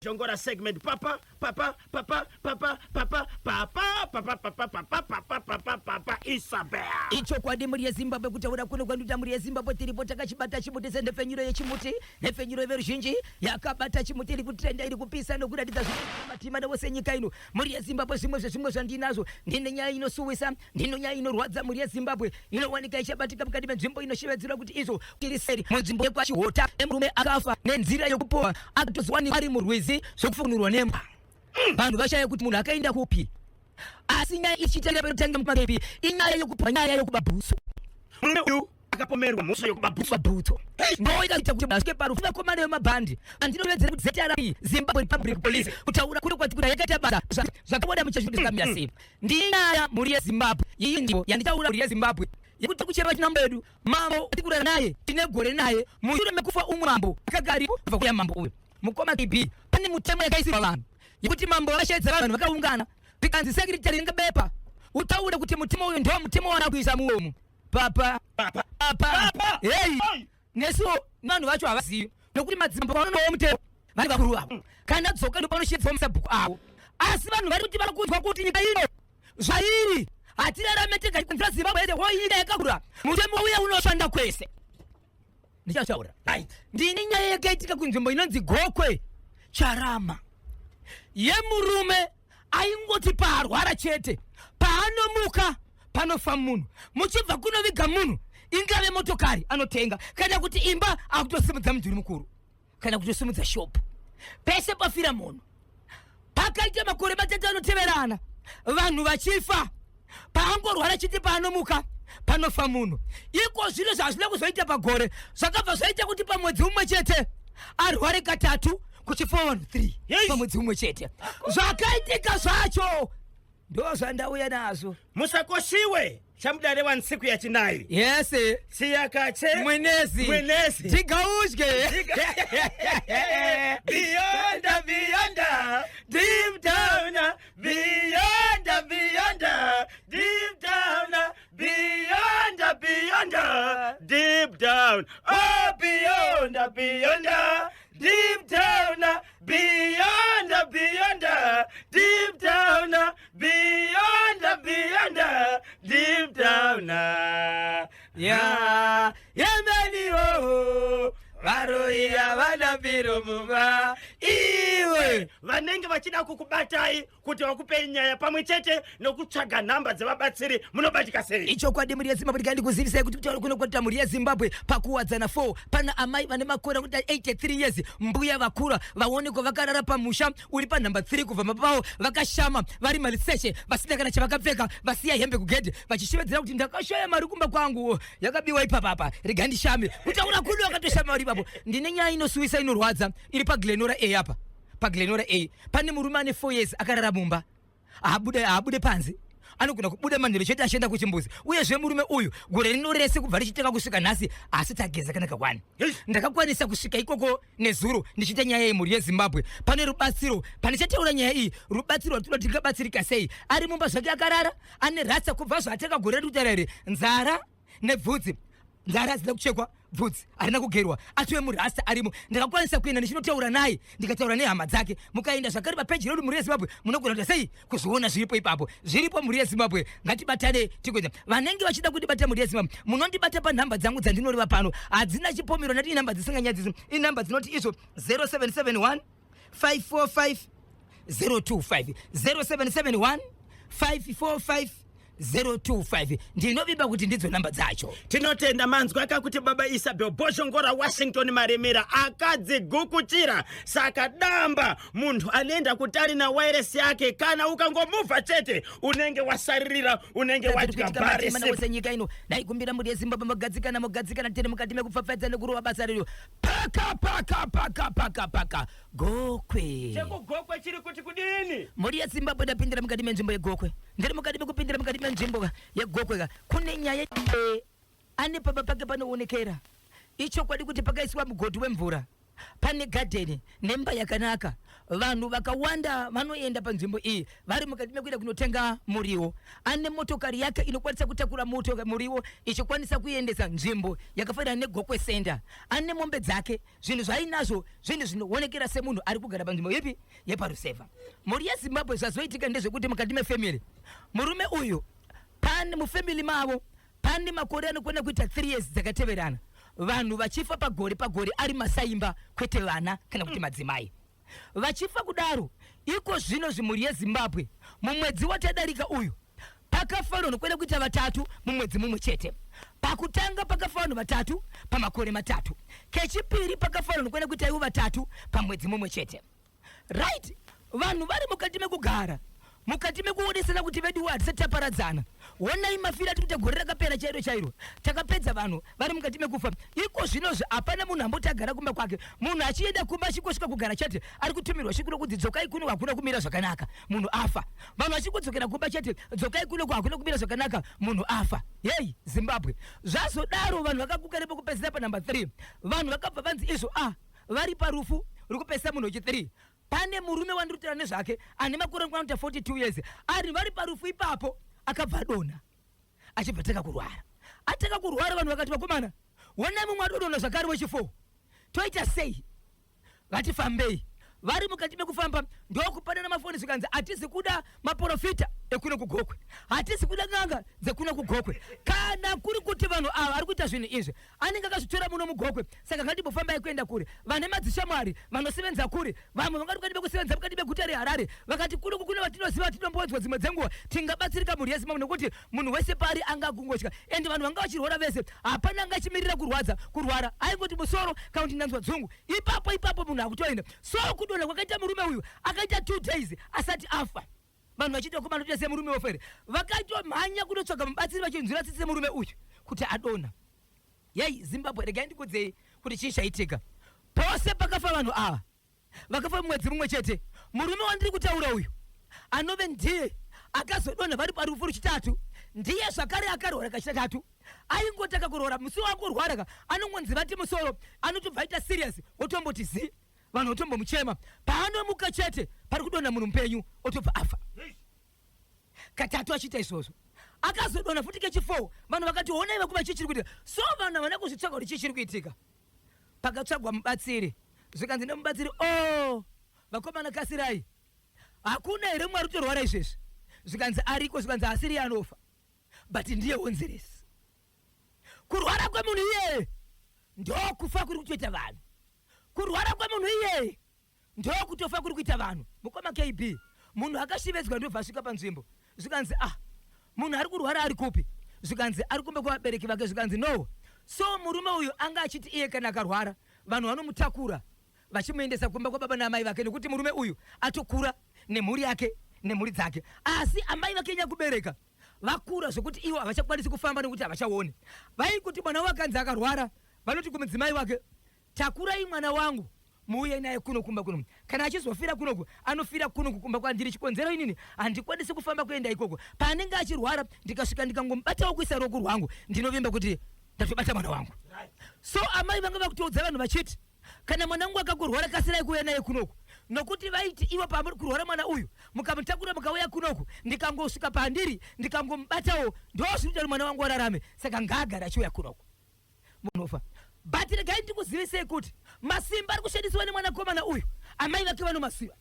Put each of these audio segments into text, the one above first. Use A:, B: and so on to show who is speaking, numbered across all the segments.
A: Jongora segment papa papa papa papa papa papa papa papa papa papa papa papa Isabel.
B: Ichokwadi mhuri yeZimbabwe kutaura kuno kwandoita mhuri yeZimbabwe tiripo takachibata chimuti senhepfenyuro yechimuti nhepfenyuro yeveruzhinji yakabata chimuti iri kutrenda iri kupisa nokuratidza zvinoita matima wose nyika ino mhuri yeZimbabwe zvimwe zvezvimwe zvandinazvo ndine nyaya inosuwisa ndino nyaya inorwadza mhuri yeZimbabwe inowanika ichabatika mukati menzvimbo inoshevedzerwa kuti izvo tiri seri munzvimbo yekwaChihota nemurume akafa nenzira yokupowa akatozowanikwa ari murwizi zvokufukunurwa nembwa vanhu vashaya kuti munhu akaenda kupi asi nyaya ichitangira panotanga mumakepi inyaya yokupa nyaya yokuba bhutsu
A: Murume uyu akapomerwa mhosva yokuba bhutsu.
B: kuba bhutsu ndoikaita kuti asvike parufu vakomana vemabhandi andinovezera kuti ZRP Zimbabwe Republic Police kutaura kuri kwati kuti yakaita basa zvakawanda muchazvikamira sei ndinyaya mhuri yeZimbabwe iyi ndiyo yanditaura mhuri yeZimbabwe yekuti kuchema chinambo yedu mambo atikurara naye tine gore naye mushure mekufa umwe mambo akanga aripo kubva kuya mambo uyu mukoma KB pane mutemo yakaisirwa vanhu yekuti mambo vakashaidza vanhu vakaungana zvikanzi secretary ringa bepa utaure kuti mutemo uyu ndiwo mutemo wana kuisa muomu papa
A: Papa.
B: papa
A: Papa.
B: hey
A: Hey.
B: nesuwo vanhu vacho havazivi nokuti madzimambo vanonowo mutemo vari vakuru vavo kana dzoka ndopanoshedzwa musabhuku avo asi vanhu vari kuti vari kunzwa kuti nyika ino zvairi hatirarame tega kunzira Zimbabwe yese hoi nyika yakakura mutemo uya unoshanda kwese ndichataura
A: Right.
B: ndini nyaya yakaitika kunzvimbo inonzi Gokwe Charama yemurume aingoti paarwara chete paanomuka panofa munhu muchibva kunoviga munhu ingave motokari anotenga kana kuti imba akutosimudza mudhuri mukuru kana kutosimudza shopu pese pafira munhu pakaita makore matatu anoteverana vanhu vachifa paangorwara chete paanomuka panofa munhu iko zvino zvazvina kuzoita pagore zvakabva zvaita kuti pamwedzi umwe chete arware katatu kuchifa vanhu 3
A: Yes.
B: pamwedzi umwe chete zvakaitika zvacho ndo zvandauya nazvo
A: Musakoshiwe chamudare wa ntsiku ya chinayi.
B: Yes.
A: Chiyakache.
B: Mwenezi.
A: Mwenezi.
B: Diga udye.
A: Beyond, beyond, deep down, beyond, beyond, deep down, beyond, beyond, deep down, oh, beyond, beyond, deep down, beyond, beyond, deep down, beyond, beyond, deep down.
B: Ya yemeniwo varoyi havana biro mumba iwe
A: Vanenge vachida kukubatai kuti vakupei nyaya pamwe chete nokutsvaga nhamba dzevabatsiri munobatika sei?
B: Ichokwadi mhuri yeZimbabwe ndikandi kuzivisai kuti kutaura kuno kwatita mhuri yeZimbabwe paKuwadzana 4 pana amai vane makore akuti 83 years mbuya vakura vaonekwa vakarara pamusha uri panhamba 3 kubva mapavo vakashama vari maliseshe vasina kana chavakapfeka vasiya hembe kugedhe vachishevedzera kuti ndakashaya mari kumba kwangu yakabiwa ipapapa rega ndishame kutaura kuno vakatoshama vari ipapo ndine nyaya inosuwisa inorwadza iri paGlenora A apa paGlenora A pane murume ane 4 years akarara mumba haabude haabude panze anogona kubuda manheru chete achienda kuchimbuzi uyezve murume uyu gore rino rese kubva richitanga kusvika nhasi asi tageza kana kakwani ndakakwanisa kusvika ikoko nezuro ndichiita nyaya yemhuri yeZimbabwe pane rubatsiro pane chataura nyaya iyi rubatsiro rwatinoda tingabatsirika sei ari mumba zvake akarara ane ratsa kubva zvaatanga gore riri here nzara nebvudzi nzara hadzina kuchekwa bvudzi harina kugerwa atove murasta arimo ndakakwanisa kuenda ndichinotaura naye ndikataura nehama dzake mukaenda zvakare papeji redu mhuri yeZimbabwe munogona kuita sei kuzviona zviripo ipapo zviripo mhuri yeZimbabwe ngatibatane tikuenda vanenge vachida kundibata mhuri yeZimbabwe munondibata panhamba dzangu dzandinoreva pano hadzina chipomero ndati inhamba dzisinganyadzisi inhamba dzinoti izvo 0771 545 025 0771 545 025 ndinovimba kuti ndidzo namba dzacho.
A: Tinotenda manzwa akakuti baba Isabel Bhozhongora Washington Maremera akadzigukuchira saka damba munhu anoenda kutari nawairesi yake kana ukangomuvha chete unenge wasaririra unenge wadya bhari.
B: Wose nyika ino ndaikumbira mhuri yeZimbabwe mugadzikana mugadzikana tiri mukati mekupfapfaidza nekurova basa rero paka paka paka paka paka Gokwe.
A: ChekuGokwe chiri kuti kudini?
B: Mhuri yeZimbabwe ndapindira mukati menzvimbo yeGokwe. Ndiri mukati mekupindira mukati menzvimbo yeGokwe ka. Kune nyaya e, ane pamba pake panoonekera. Ichokwadi kuti pakaiswa mugodhi wemvura. Pane gadheni nemba yakanaka. Vanhu vakawanda vanoenda panzvimbo iyi vari mukati mekuenda kunotenga muriwo. Ane motokari yake inokwanisa kutakura muriwo ichikwanisa kuendesa nzvimbo yakafanana neGokwe Center. Ane mombe dzake, zvinhu zvaainazvo zvinhu zvinoonekera semunhu ari kugara panzvimbo ipi yeparusevha. Mhuri yeZimbabwe, zvazoitika ndezvekuti mukati mefamily, murume uyu pane mufamily mavo pane makore anokwana kuita 3 years dzakateverana vanhu vachifa pagore pagore ari masaimba, kwete vana kana kuti madzimai vachifa kudaro. Iko zvino zvimhuri yeZimbabwe, mumwedzi watadarika uyu pakafa vanhu kwenda kuita vatatu mumwedzi mumwe chete. Pakutanga pakafa vanhu vatatu pamakore 3. Kechipiri pakafa vanhu kwenda kuita ivo vatatu pamwedzi mumwe chete, right? Vanhu vari mukati mekugara, mukati mekuonesana kuti vedu hatisati taparadzana. Honai mafiro ati kuita gore rakapera chairo chairo, takapedza vanhu vari mukati mekufa. Iko zvinozvi hapana munhu amboti agara kumba kwake. Munhu achienda kumba, achingosvika kugara chete, ari kutumirwa shoko rokunzi, "Dzokai kuno, hakuna kumira zvakanaka," munhu afa. Vanhu vachingodzokera kumba chete, "Dzokai kuno, hakuna kumira zvakanaka," munhu afa. Hei Zimbabwe, zvazodaro vanhu vakakuka nepekupedzisira panumber 3. Vanhu vakabva vanzi izvo a vari parufu rukupedzisa munhu wechi3. Pane murume wandiri kutaura nezvake ane makore anoita 42 years. Ari vari parufu ipapo akabva adonha, achibva tanga kurwara. Atanga kurwara, vanhu vakati, "Vakomana, honai mumwe adodonha zvakare wechi4, toita sei?" Vatifambei. Vari mukati mekufamba ndokupanana mafoni, zvikanzi, "Hatisi kuda maprofita ekuno kuGokwe, hatisi kuda n'anga dzekuno kuGokwe. Kana kuri kuti vanhu ava vari kuita zvinhu izvi, anenge akazvitora muno muGokwe. Saka ngatimbofambai kuenda kure. Vane madzishamwari vanosevenza kure, vamwe vangati mukati mekusevenza mukati meguta reHarare." Vakati, "Kunoku kune vatinoziva, vatinombonzwa dzimwe dzenguva, tingabatsirika." Mhuri yeZimbabwe, nekuti munhu wese paari anga akungotya, ende vanhu vanga vachirwara vese, hapana anga achimirira kurwadza kurwara. Aingoti musoro kana kuti ndanzwa dzungu, ipapo ipapo munhu akutoenda. So kudonha kwakaita murume uyu, akaita 2 days asati afa. Vanhu vachiita komana toita semurume wafa here? Vakatomhanya kunotsvaga mubatsiri vachinzwira tsitsi semurume uyu kuti adonha. Yei Zimbabwe, regai ndikudzei kuti chii chaitika. Pose pakafa vanhu ava, vakafa mumwedzi mumwe chete. Murume wandiri kutaura uyu, anove ndiye akazodonha vari parufu ruchitatu, ndiye zvakare akarwara kachitatu. Aingotaka kurwara, musi wakurwara ka, anongonzi vati musoro, anotobva aita serious, otomboti zi, vanhu votombomuchema. Paanomuka chete, pari kudonha munhu mupenyu, otobva afa katatu achiita izvozvo. Akazodonha futi kechi4. Vanhu vakati, "Honai vakuva, chii chiri kuitika?" So vanhu havana kuzvitsvaga kuti chii chiri kuitika. Pakatsvagwa mubatsiri, zvikanzi nemubatsiri, "O oh, vakomana, kasirai, hakuna here mwari kutorwara izvezvi?" Zvikanzi, "Ariko." Zvikanzi, "Asiri anofa, but ndiye honzeresi. Kurwara kwemunhu iyeye ndokufa kuri kutoita vanhu. Kurwara kwemunhu iyeye ndokutofa kuri kuita vanhu." Mukoma KB, munhu akashevedzwa, ndobva asvika panzvimbo. Zvikanzi, "Ah, munhu ari kurwara ari kupi?" Zvikanzi, "Ari kumba kwavabereki vake." Zvikanzi, "No." So murume uyu anga achiti iye kana akarwara, vanhu vanomutakura vachimuendesa kumba kwababa naamai vake, nekuti murume uyu atokura nemhuri yake nemhuri dzake, asi amai vake nyakubereka vakura zvokuti ivo havachakwanisi kufamba nekuti havachaoni. Vaikuti mwana wavo akanzi akarwara, vanoti kumudzimai wake, "Takurai mwana wangu muuye naye kuno kumba kuno. Kana achizofira kunoku, anofira kunoku kumba kwandiri. Chikonzero, inini handikwanisi kufamba kuenda ikoko. Paanenge achirwara, ndikasvika ndikangomubatawo kuisa ruoko rwangu, ndinovimba kuti ndatobata mwana wangu." So amai vanga vakutoudza vanhu vachiti, "Kana mwana wangu akakurwara, kasirai kuuya naye kunoku," nokuti vaiti ivo, "Pamuri kurwara mwana uyu, mukamutakura mukauya kunoku, ndikangosvika pandiri ndikangomubatawo, ndo zvinoita kuti mwana wangu ararame. Saka ngaagare achiuya kunoku." Munofa. But regai ndikuzivisei kuti masimba ari kushandiswa nemwanakomana uyu, amai vake vanomaziva.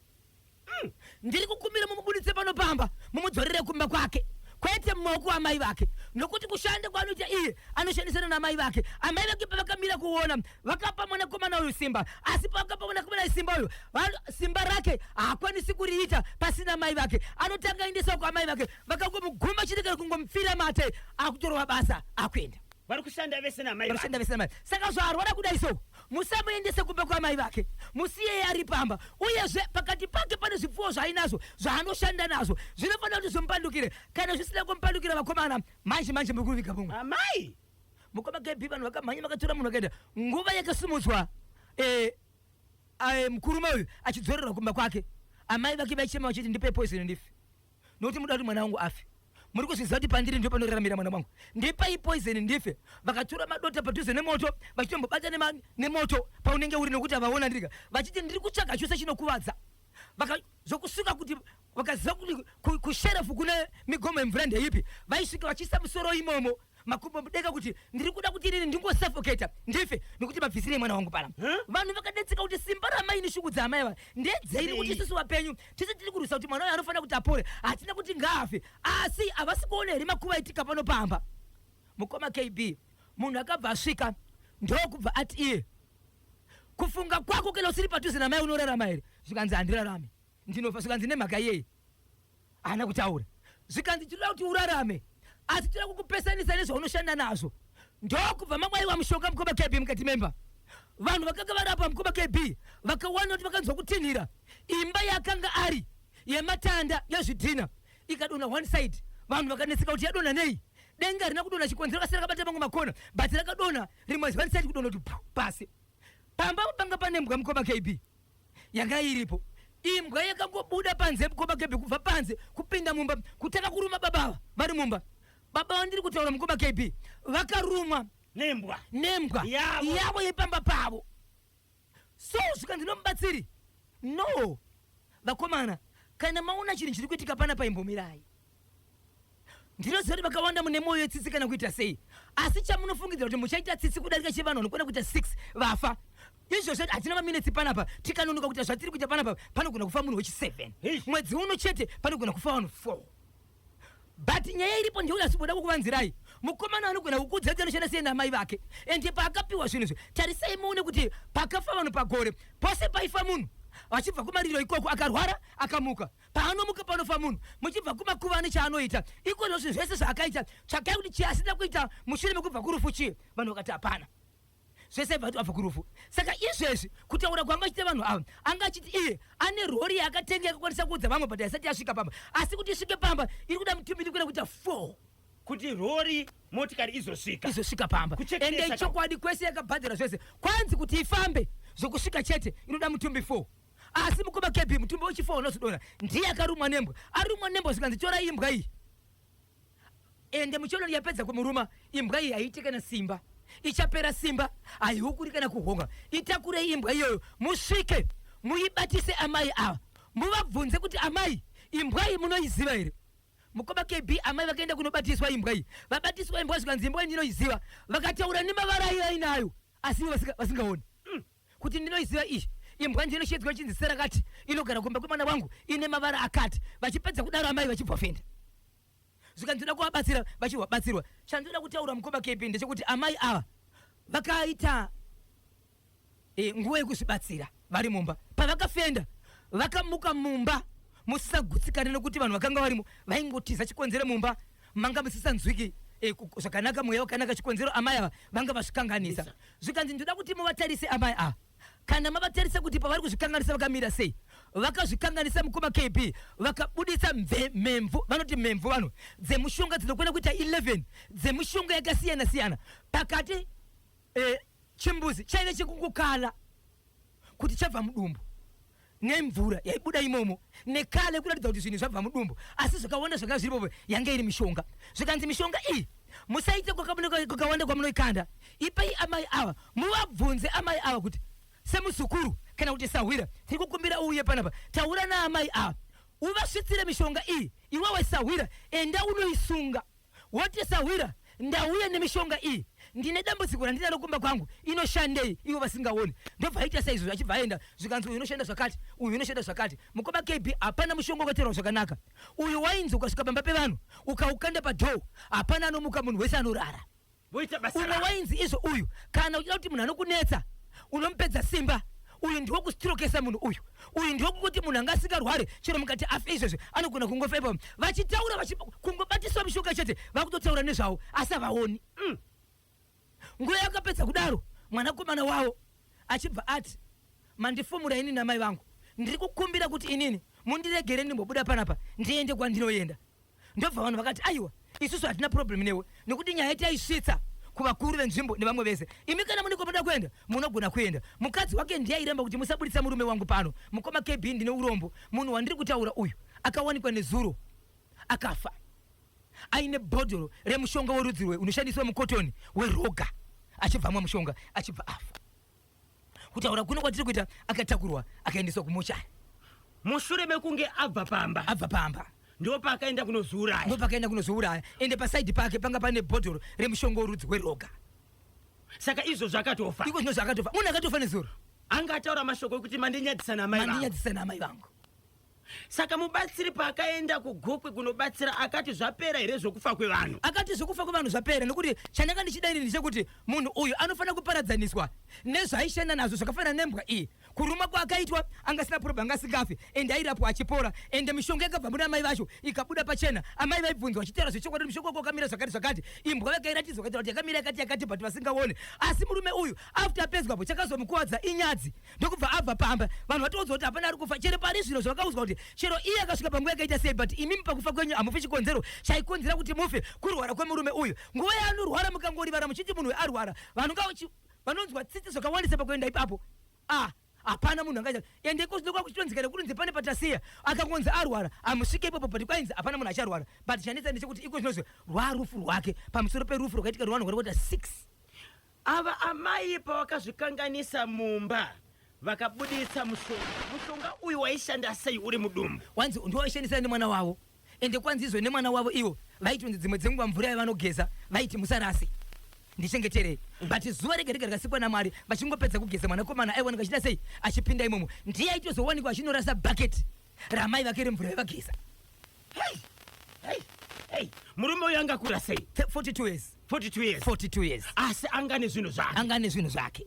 B: Ndiri kukumbira mumubuditse pano pamba, mumudzorere kumba kwake, kwete mumaoko amai vake, nokuti kushanda kwaanoita iye anoshandisana namai vake. Amai vake pavakamira kuona, vakapa mwanakomana uyu simba, asi pavakapa mwanakomana uyu simba uyu, simba rake haakwanisi kuriita pasina mai vake. Anotanga aendesa kuamai vake, vakangomuguma chete kana kungomupfira mate, akutorova basa, akuenda.
A: Vari kushanda vese namai vake.
B: Vanoshanda vese namai. Saka zvaarwara kudai, so musamuendese kumba kwamai vake, musiyei ari pamba. Uyezve pakati pake pane zvipfuwo zvaainazvo zvaanoshanda nazvo, zvinofanira kuti zvimupandukire. Kana zvisina kumupandukira, vakomana, manje manje muri kuviga mumwe.
A: Amai.
B: Mukoma KB, vanhu vakamhanya, vakatora munhu, vakaenda. Nguva yakasimudzwa mukurume uyu achidzorerwa kumba kwake, amai vake vaichema vachiti, "Ndipe poison ndife, nokuti muda kuti mwana wangu afe." Muri kuzviziva kuti pandiri ndipo panoraramira mwana wangu. Ndipai poison ndife. Vakatura madota padhuze nemoto, vachitombobata nemoto paunenge uri nokuti havaona ndirika. Vachiti ndiri kutsvaga chose chinokuvadza. Vaka zvokusvika kuti vakaziva kuti kusherefu kune migomo yemvura ndeipi, vaisvika vachiisa musoro imomo, makumbo mudenga, kuti ndiri kuda kuti inini ndingosuffocata ndife, nekuti mabvisirei mwana wangu pana. Vanhu vakadetseka kuti simba ramai neshungu dzaamai ava ndedzei, nekuti isusu vapenyu tese tiri kurwisa kuti mwana uyu anofanira kuti apore, hatina kuti ngaafe, asi havasi kuona here makuva aitika pano pamba? Mukoma KB, munhu akabva asvika ndokubva ati iye, "Kufunga kwako, kana usiri padhuze namai unorarama here?" Zvikanzi, "Handirarami, ndinofa." Zvikanzi, "Nemhaka yei?" Haana kutaura. Zvikanzi, "Tinoda kuti urarame, asi toda kukupesanisa nezvaunoshanda nazvo." Ndokubva mabaiwa mushonga, mukoma KB, mukati memba. Vanhu vakanga varapa, mukoma KB, vakawana kuti vakanzwa kutinhira. Imba yakanga ari yematanda, yezvidhina, ikadonha one side. Vanhu vakanetseka kuti yadonha nei. Denga harina kudonha, chikonzero kasi rakabata mamwe makona, but rakadonha rimwe one side, kudonha kuti pu pasi. Pamba panga pane mbwa, mukoma KB, yanga iripo. Imbwa yakangobuda panze, mukoma KB, kubva panze kupinda mumba, kutanga kuruma babava vari mumba. Baba vandiri kutaura, mukoma KB, vakarumwa
A: nembwa.
B: Nembwa.
A: Yavo.
B: Yavo yepamba pavo. So zvikanzi nomubatsiri, "No vakomana, kana maona chinhu chiri kuitika pana paimbomirai. Ndinoziva kuti vakawanda mune mwoyo yetsitsi kana kuita sei, asi chamunofungidzira kuti muchaita tsitsi kudarika chevanhu vanokwana kuita 6 vafa izvozvo, hatina maminetsi panapa. Tikanonoka kuita zvatiri kuita panapa, panogona kufa munhu wechi7.
A: Hey.
B: Mwedzi uno chete panogona kufa vanhu 4. But nyaya iripo ndeuti asiboda kukuvanzirai. Mukomana anogona kukudza kuti anoshanda sei namai vake, ende paakapiwa zvinhu izvi, tarisai muone kuti pakafa vanhu pagore pose, paifa munhu vachibva kumariro ikoko, akarwara akamuka, paanomuka panofa munhu muchibva kumakuva, ane chaanoita ikozvo. Zvinhu zvese zvaakaita, tsvakai kuti chii asina kuita mushure mekubva kurufu chii. Vanhu vakati hapana, zvese bva abva kurufu. Saka izvezvi kutaura kwanga achiita vanhu ava, anga achiti iye ane rori yaakatenga yakakwanisa kuudza vamwe, but haisati yasvika pamba. Asi kuti isvike pamba iri kuda mutumbi iri kuda kuita 4.
A: Kuti rori, motikari izosvika.
B: Izosvika pamba.
A: Kuchekeresa.
B: Ende chokwadi kwese yakabhadhara zvese, kwanzi kuti ifambe zvokusvika chete inoda mutumbi 4. Asi mukoma KB, mutumbi wechi4 unozodonha ndiye akarumwa nembwa. Arumwa nembwa, zvikanzi, "Torai imbwa iyi." Ende muchiona yapedza kumuruma, imbwa iyi haiti kana simba, ichapera simba, haihukuri kana kuhonga. Itakurei imbwa iyoyo, musvike muibatise amai ava, muvabvunze kuti, 'Amai, imbwa iyi munoiziva here?" Mukoma KB, amai vakaenda kunobatiswa imbwa iyi. Vabatiswa imbwa, zvikanzi, "Imbwa iyi ndinoiziva." Vakataura nemavara ayo ainayo, asi ivo vasingaoni kuti, "Ndinoiziva iyi imbwa, ndinoshedzwa chinzi serakati, inogara kumba kwemwana wangu, ine mavara akati." Vachipedza kudaro, amai vachibva fenda. Zvikanzi, "Ndoda kuvabatsira." Vachivabatsirwa. Chandinoda kutaura, mukoma KB, ndechekuti amai ava vakaita nguva yekuzvibatsira vari mumba. Pavakafenda, vakamuka mumba musisagutsikana, nekuti vanhu vakanga varimo vaingotiza. Chikonzero mumba manga musisanzwiki zvakanaka, mweya wakanaka. Chikonzero amai ava vanga vazvikanganisa. Zvikanzi, "Ndoda kuti muvatarise amai ava. Kana mavatarise kuti pavari kuzvikanganisa vakamira sei." Vakazvikanganisa, mukoma KB, vakabudisa mhemvu, vanoti mhemvu vanhu, dzemushonga dzinokwana kuita 11, dzemishonga yakasiyana siyana. Pakati chimbuzi chaive chekungokala kuti chabva mudumbu, nemvura yaibuda imomo nekale kuratidza kuti zvinhu zvabva mudumbu, asi zvakawanda zvakanga zviripo yange iri mishonga. Zvikanzi, "Mishonga iyi musaite kwakawanda kwamunoikanda. Ipei amai ava, muvabvunze amai ava kuti semuzukuru kana kuti sahwira, tiri kukumbira uuye panapa, taura naamai ava, uvasvitsire mishonga iyi. Iwewe sahwira, enda unoisunga, woti, 'Sahwira, ndauya nemishonga iyi, ndine dambudziko randinaro kumba kwangu, inoshandei?' Ivo vasingaoni." Ndobva aita saizvozvo, achibva aenda. Zvikanzi, "Uyu unoshanda zvakati, uyu unoshanda zvakati." Mukoma KB, hapana mushonga wakateerwa zvakanaka. Uyu wainzi ukasvika pamba pevanhu ukaukanda padoor, hapana anomuka, munhu wese anorara.
A: Voita basa
B: Umwe
A: ravo.
B: wainzi izvo, uyu kana uchida kuti munhu anokunetsa unomupedza simba, uyu ndiwokustrokesa munhu uyu, uyu ndiwokuti munhu anga asingarware, chero mukati afe izvezvi anogona kungofa ipapo. Vachitaura, kungobatiswa mishonga chete, vakutotaura nezvavo, asi havaoni. Nguva yakapedza kudaro, mwanakomana wavo achibva ati, "Mandifumura inini namai vangu. Ndiri kukumbira kuti inini mundiregere ndimbobuda panapa, ndiende kwandinoenda." Ndobva vanhu vakati, "Aiwa, isusu hatina problem newe, nekuti nyaya taisvitsa kuvakuru venzvimbo nevamwe vese. Imi kana mune kwamunoda kuenda, munogona kuenda." Mukadzi wake ndiye airamba kuti, "Musabudisa murume wangu pano." Mukoma KB, ndine urombo. Munhu wandiri kutaura uyu akawanikwa nezuro akafa. Aine bhodhoro remushonga werudzi rwe unoshandiswa mukotoni weroga, achibva amwa mushonga achibva afa. Kutaura kuno kwatiri kuita, akatakurwa akaendeswa kumochari.
A: Mushure mekunge abva pamba.
B: Abva pamba.
A: Ndipo paakaenda kunozviuraya.
B: Ndipo pakaenda kunozviuraya, ende pasaidhi pake panga pane bhodhoro remushonga werudzi rweroga.
A: Saka izvozvo akatofa.
B: Iko zvino zvaakatofa, munhu akatofa nezuro.
A: Anga ataura mashoko ekuti mandinyadzisa naamai vangu.
B: Mandinyadzisa naamai vangu.
A: Saka mubatsiri paakaenda kuGokwe kunobatsira akati zvapera here zvokufa kwevanhu?
B: Akati zvokufa kwevanhu zvapera, nekuti chandanga ndichida ini ndechekuti munhu uyu anofanira kuparadzaniswa nezvaaishanda nazvo zvakafanana nembwa iyi. Kurumwa kwaakaitwa anga asina problem, anga asingafi, ende airapwa achipora, ende mishonga yakabva muna amai vacho ikabuda pachena. Amai vaibvunzwa vachitaura zvechokwadi kuti mushonga wako wakamira zvakati zvakati. Imbwa vakairatidzwa vakaitaura kuti yakamira yakati yakati, but vasingaone. Asi murume uyu after apedzwapo chakazomukuvadza inyadzi, ndokubva abva pamba. Vanhu vatoudzwa kuti hapana ari kufa chero pari zvino, zvavakaudzwa kuti chero iye akasvika panguva yakaita sei, but imimi pakufa kwenyu hamufi. Chikonzero chaikonzera kuti mufe kurwara kwemurume uyu. Nguva yaanorwara mukangorivara muchiti munhu uyu arwara, vanhu vanonzwa tsitsi zvakawandisa pakuenda ipapo. Ah, hapana munhu angaita ende iko zvino kwakuchitonzika nekunzi pane patasiya akangonzi arwara, hamusvike ipapo, but kwainzi hapana munhu acharwara. But chanetsa ndechekuti iko zvinozvi rwarufu rwake pamusoro perufu rwakaitika rwevanhu vari kuita 6.
A: Ava amai pavakazvikanganisa mumba vakabuditsa mushonga, mushonga uyu waishanda sei uri mudumbu?
B: Wanzi ndiwaishandisa nemwana wavo, ende kwanzi izvo nemwana wavo ivo vaitonzi dzimwe dzenguva mvura yavanogeza vaiti musarase, ndichengeterei, but zuva rega rega rakasikwa naMwari vachingopedza kugeza mwanakomana aiwanikwa achiita sei? Achipinda imomo. Ndiye aitozowanikwa achinorasa bhaketi ramai vake remvura yavageza.
A: Hey, hey, hey. Murume uyu angakura sei?
B: 42 years.
A: 42 years.
B: 42 years.
A: Asi anga nezvinhu zvake.
B: Anga nezvinhu zvake.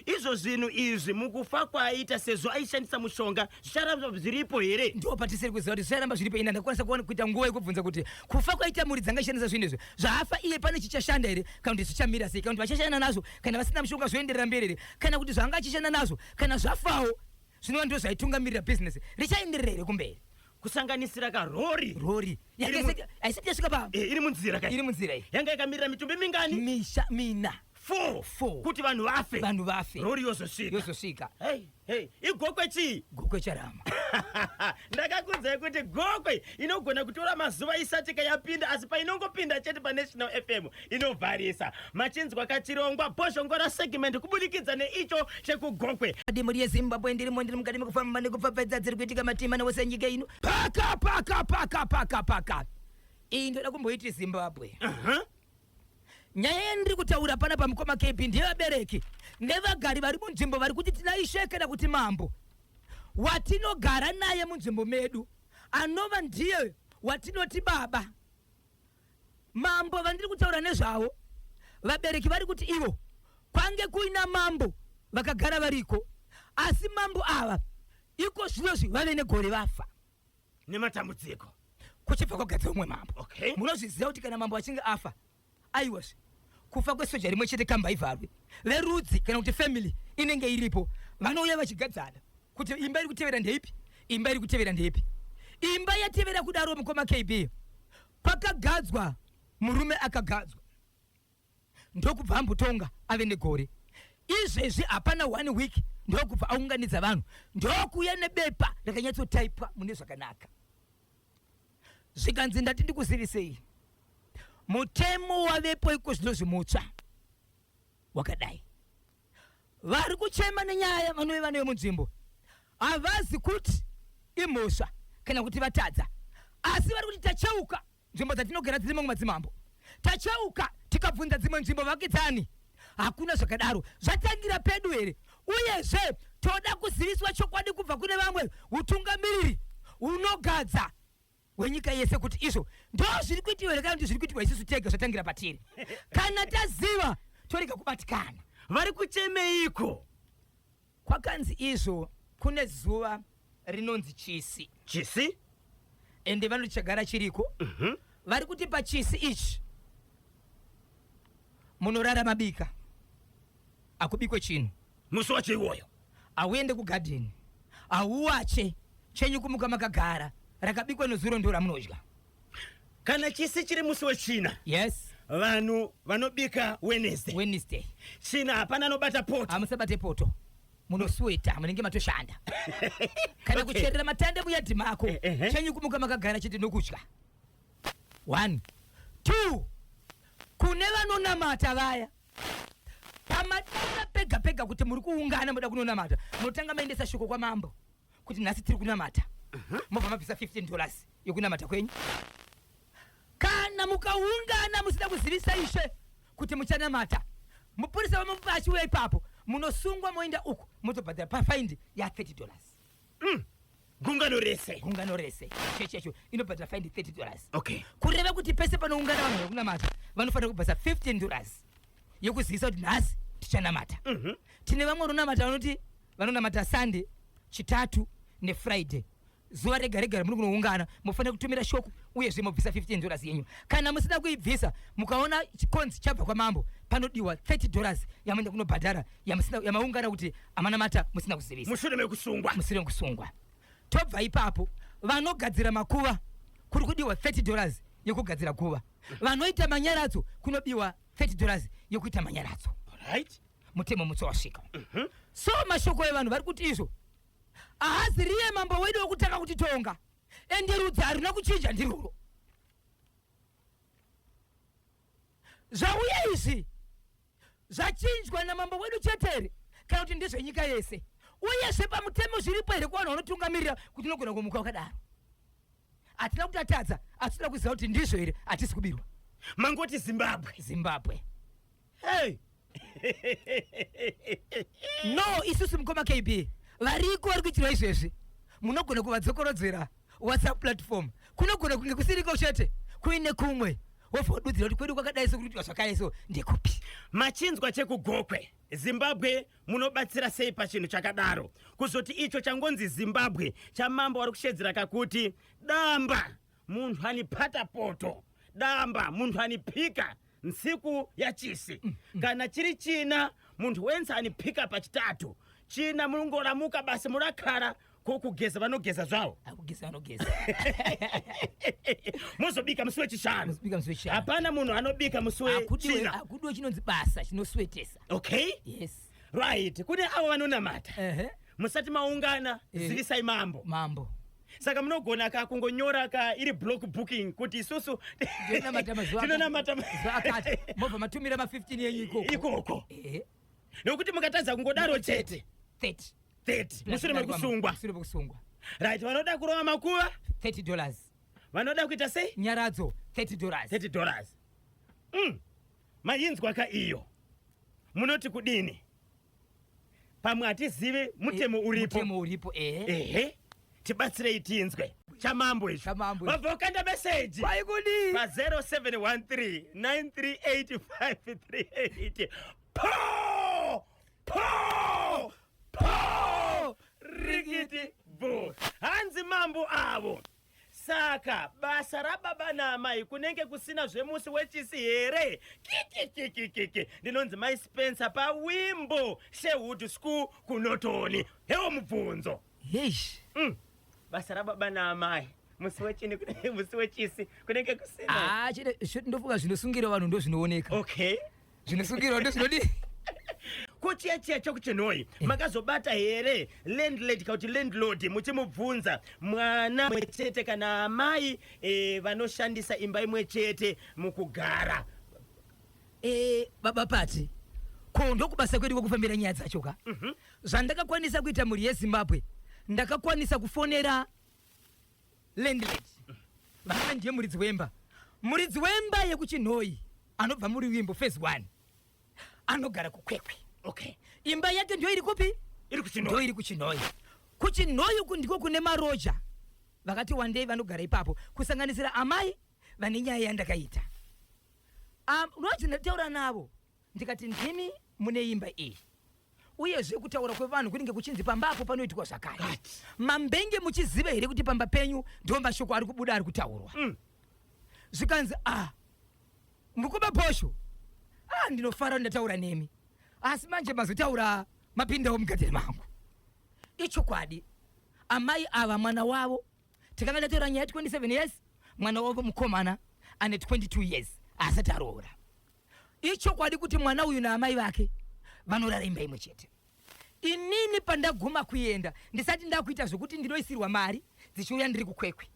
A: Izvo zvinhu izvi mukufa kwaaita, sezvo aishandisa mushonga, zvicharamba zviripo here?
B: Ndo patisiri kuziva kuti zvicharamba zviripo. Ina ndakwanisa kuwana kuita nguva yekubvunza kuti kufa kwaita mhuri dzanga ishandisa zvinhu izvi, zvaafa iye pane chichashanda here, kana kuti zvichamira sei, kana kuti vachashanda nazvo kana vasina mushonga zvoenderera mberi here, kana kuti zvaanga achishanda nazvo kana zvafawo zvinova ndo zvaitungamirira bhizinesi richaenderera here kumberi.
A: Kusanganisira karori.
B: Rori haisati yasvika pa
A: Iri munzira
B: kai. Iri munzira iyi.
A: Yanga yakamirira mitumbi mingani?
B: Misha mina.
A: Four.
B: Four.
A: Kuti vanhu vafe.
B: Vanhu vafe.
A: Rori yozosvika.
B: Yozosvika.
A: Hey, hey. IGokwe chii?
B: Gokwe charama.
A: Ndakakudzai kuti Gokwe inogona kutora mazuva isati kayapinda, asi painongopinda chete paNational FM inovharisa. Machinzwa kachirongwa Bhozhongora segment kubudikidza neicho chekuGokwe.
B: Mhuri yeZimbabwe, ndirimo, ndiri mukati mekufamba nekupfapfaidza dziri kuitika matima newose nyika ino. Paka paka paka paka paka, iyi ndoda kumboiti Zimbabwe. Nyaya yandiri kutaura pana pamukoma KB ndevabereki nevagari vari munzvimbo vari kuti tina ishe kana kuti mambo watinogara naye munzvimbo medu, anova ndiye watinoti baba. Mambo vandiri kutaura nezvavo, vabereki vari kuti ivo kwange kuina mambo vakagara variko, asi mambo ava iko zvinozvi vave negore vafa.
A: Nematambudziko.
B: Kuchibva kwagadzwa umwe mambo.
A: Okay.
B: Munozviziva kuti kana mambo achinge afa, aiwazve kufa kwesoja rimwe chete kamba ivharwe, verudzi kana kuti family inenge iripo vanouya vachigadzana kuti imba iri kutevera ndeipi, imba iri kutevera ndeipi. Imba yatevera kudaro, mukoma KB, kwakagadzwa murume akagadzwa ndokubva ambotonga ave negore. Izvezvi hapana one week ndokubva aunganidza vanhu, ndokuuya nebepa rakanyatsotaipwa mune zvakanaka, zvikanzi, "Ndati ndikuzivisei mutemo wavepo iko zvino zvimutsva wakadai." Vari kuchema nenyaya vanove vana vemunzvimbo havazi kuti imhosva kana kuti vatadza, asi vari kuti tacheuka nzvimbo dzatinogara dziri mamwe madzimambo, tacheuka tikabvunza dzimwe nzvimbo vakidzani, hakuna zvakadaro. Zvatangira pedu here? Uyezve toda kuziviswa chokwadi kubva kune vamwe utungamiriri unogadza hwenyika yese kuti izvo ndo zviri kuitiwa here kana kuti zviri kuitirwa isusu tega, zvatangira patiri. Kana taziva torega kubatikana.
A: Vari kuchemeiko?
B: Kwakanzi izvo kune zuva rinonzi Chisi.
A: Chisi.
B: Ende vanoti chagara chiriko. Vari kuti pachisi ichi munorara mabika, akubikwe chinhu.
A: Musi wacho iwoyo.
B: Hauende kugadheni, hauwache, chenyu kumuka makagara, rakabikwa nezuro ndo ramunodya.
A: Kana chisi chiri musi weChina,
B: Yes.
A: vanhu vanobika Wednesday.
B: Wednesday.
A: China hapana anobata poto.
B: Hamusabate poto, munosweta munenge matoshanda kana kucherera matanda muyadhi mako.
A: Eh, eh.
B: Chenyu kumuka makagara chete nokudya. One, two, kune vanonamata vaya pamadana pega pega kuti muri kuungana muda kunonamata, munotanga maendesa shoko kwamambo kuti nhasi tiri kunamata, mobva mabvisa $15 yokunamata kwenyu. Kana mukaungana musida kuzivisa ishe kuti muchanamata, mupurisa vamupa achiuya ipapo, munosungwa, moenda uku, motobhadhara pafaindi ya$30.
A: Gungano rese?
B: Gungano rese, chechi yacho inobhadhara faindi $30. Kureva kuti pese panoungana vanhu vekunamata vanofanira kubhadhara $15 yekuzivisa kuti nhasi tichanamata. Tine vamwe vanonamata, vanoti vanonamata Sunday, Chitatu neFriday. Zuva rega rega ramuri kunoungana mufanira kutumira shoko, uyezve mobvisa $15 yenyu. Kana musina kuibvisa, mukaona chikonzi chabva kwamambo, panodiwa $30 yamuenda kunobhadhara yamaungana kuti amanamata musina kuzivisa.
A: Mushure mekusungwa.
B: Mushure mekusungwa. Tobva ipapo, vanogadzira makuva kuri kudiwa $30 yekugadzira guva. Vanoita manyaradzo kunobiwa $30 yekuita manyaradzo. Mutemo mutsva wasvika. So mashoko evanhu vari kuti izvo haazi riye mambo wedu wekutanga kutitonga, ende rudzi haruna kuchinja, ndiruro. Zvauya izvi zvachinjwa namambo wedu chete here, kana kuti ndezvenyika yese? Uyezve pamutemo zviripo here kuvanhu vanotungamirira kuti unogona kumuka wakadaro? Hatina kuti atadza, asi toda kuziva kuti ndizvo here, hatisi kubirwa.
A: Mangoti Zimbabwe?
B: Zimbabwe.
A: Hey.
B: No, isusu mukoma KB, variko vari kuitirwa izvezvi, munogona kuvadzokorodzera WhatsApp platform. Kunogona kunge kusiriko chete, kuine kumwe, wobva wadudzira kuti kwedu kwakadai sokuti zvakadai, so ndekupi?
A: Machinzwa chekuGokwe. Zimbabwe, munobatsira sei pachinhu chakadaro? Kuzoti icho changonzi Zimbabwe, chamambo vari kushedzera kakuti damba munhu anipata poto, damba munhu anipika nsiku yachisi. Kana chiri china, munhu wense anipika pachitatu. China munongoramuka basi, murakara ko kugeza vanogeza zvavo.
B: Akugeza vanogeza.
A: Mozobika musi wechishanu.
B: Muzobika musi wechishanu.
A: Hapana munhu anobika musi wechina.
B: Akudiwe chinonzi basa chinoswetesa. Yes.
A: Right, kune avo vanonamata, musati maungana, zivisai mambo.
B: Mambo.
A: Saka munogona ka kungonyora ka iri block booking kuti isusu
B: tinonamata mazuva
A: tinonamata
B: mazuva akati, mobva matumira ma15 yenyu ikoko.
A: Ikoko. Nokuti mukatadza kungodaro chete,
B: 30.
A: 30 mushure mekusungwa.
B: Mushure mekusungwa.
A: Right, vanoda kurova makuva,
B: $30.
A: Vanoda kuita sei?
B: Nyaradzo, $30.
A: $30. Mainzwa ka iyo? Munoti kudini? Pamwe hatizivi mutemo uripo.
B: Mutemo uripo, ehe.
A: Ehe, tibatsirei tinzwe chamambo izvo.
B: Chamambo izvo.
A: Vabva ukanda meseji
B: Kwaikudii?
A: Pa 0713 938 538. Po po po, rikiti bu, hanzi mambo avo. Saka basa rababa naamai kunenge kusina zvemusi wechisi here? Kikikikikiki, ndinonzi Mai Spencer paWimbo Shewood School kuNotoni. Hewo mubvunzo.
B: Heish.
A: Basa rababa naamai musi wechini, musi wechisi kunenge kusina?
B: Ah, chete ndofunga zvinosungira vanhu ndo zvinooneka. Zvinosungira ndo zvinodi.
A: Kuchiya chiya chokuchinoi, makazobata here landlady kana kuti landlord muchimubvunza mwana mwe chete kana amai vanoshandisa imba imwe chete mukugara?
B: Baba Pati, ko ndokubasa kwedu kwekufambira nyaya dzacho ka. Zvandakakwanisa kuita, mhuri yeZimbabwe, ndakakwanisa kufonera landlady vanova ndiye muridzi wemba, muridzi wemba yekuChinhoi, anobva muri Wimbo Phase One, anogara kuKwekwe. Imba yake ndiyo iri kupi?
A: Iri kuChinhoi.
B: Ndo iri kuChinhoi. KuChinhoi uku ndiko kune maroja vakati wandei vanogara ipapo, kusanganisira amai vane nyaya yandakaita. Roja ndataura navo, ndikati ndimi mune imba iyi, uyezve kutaura kwevanhu kunenge kuchinzi pambapo panoitwa zvakare. Mambenge muchiziva here kuti pamba penyu ndo mashoko ari kubuda, ari kutaurwa? Zvikanzi, "A, mukuba Bhosho, ah, ndinofara ndataura nemi, asi manje mazotaura mapindawo mugadheni mangu." Ichokwadi, amai ava mwana wavo, tikanga ndataura nyaya 27 years, mwana wavo mukomana ane 22 years asati aroora. Ichokwadi kuti mwana uyu naamai vake vanorara imba imwe chete. Inini pandaguma kuenda, ndisati ndakuita zvokuti ndinoisirwa mari dzichiuya ndiri kuKwekwe,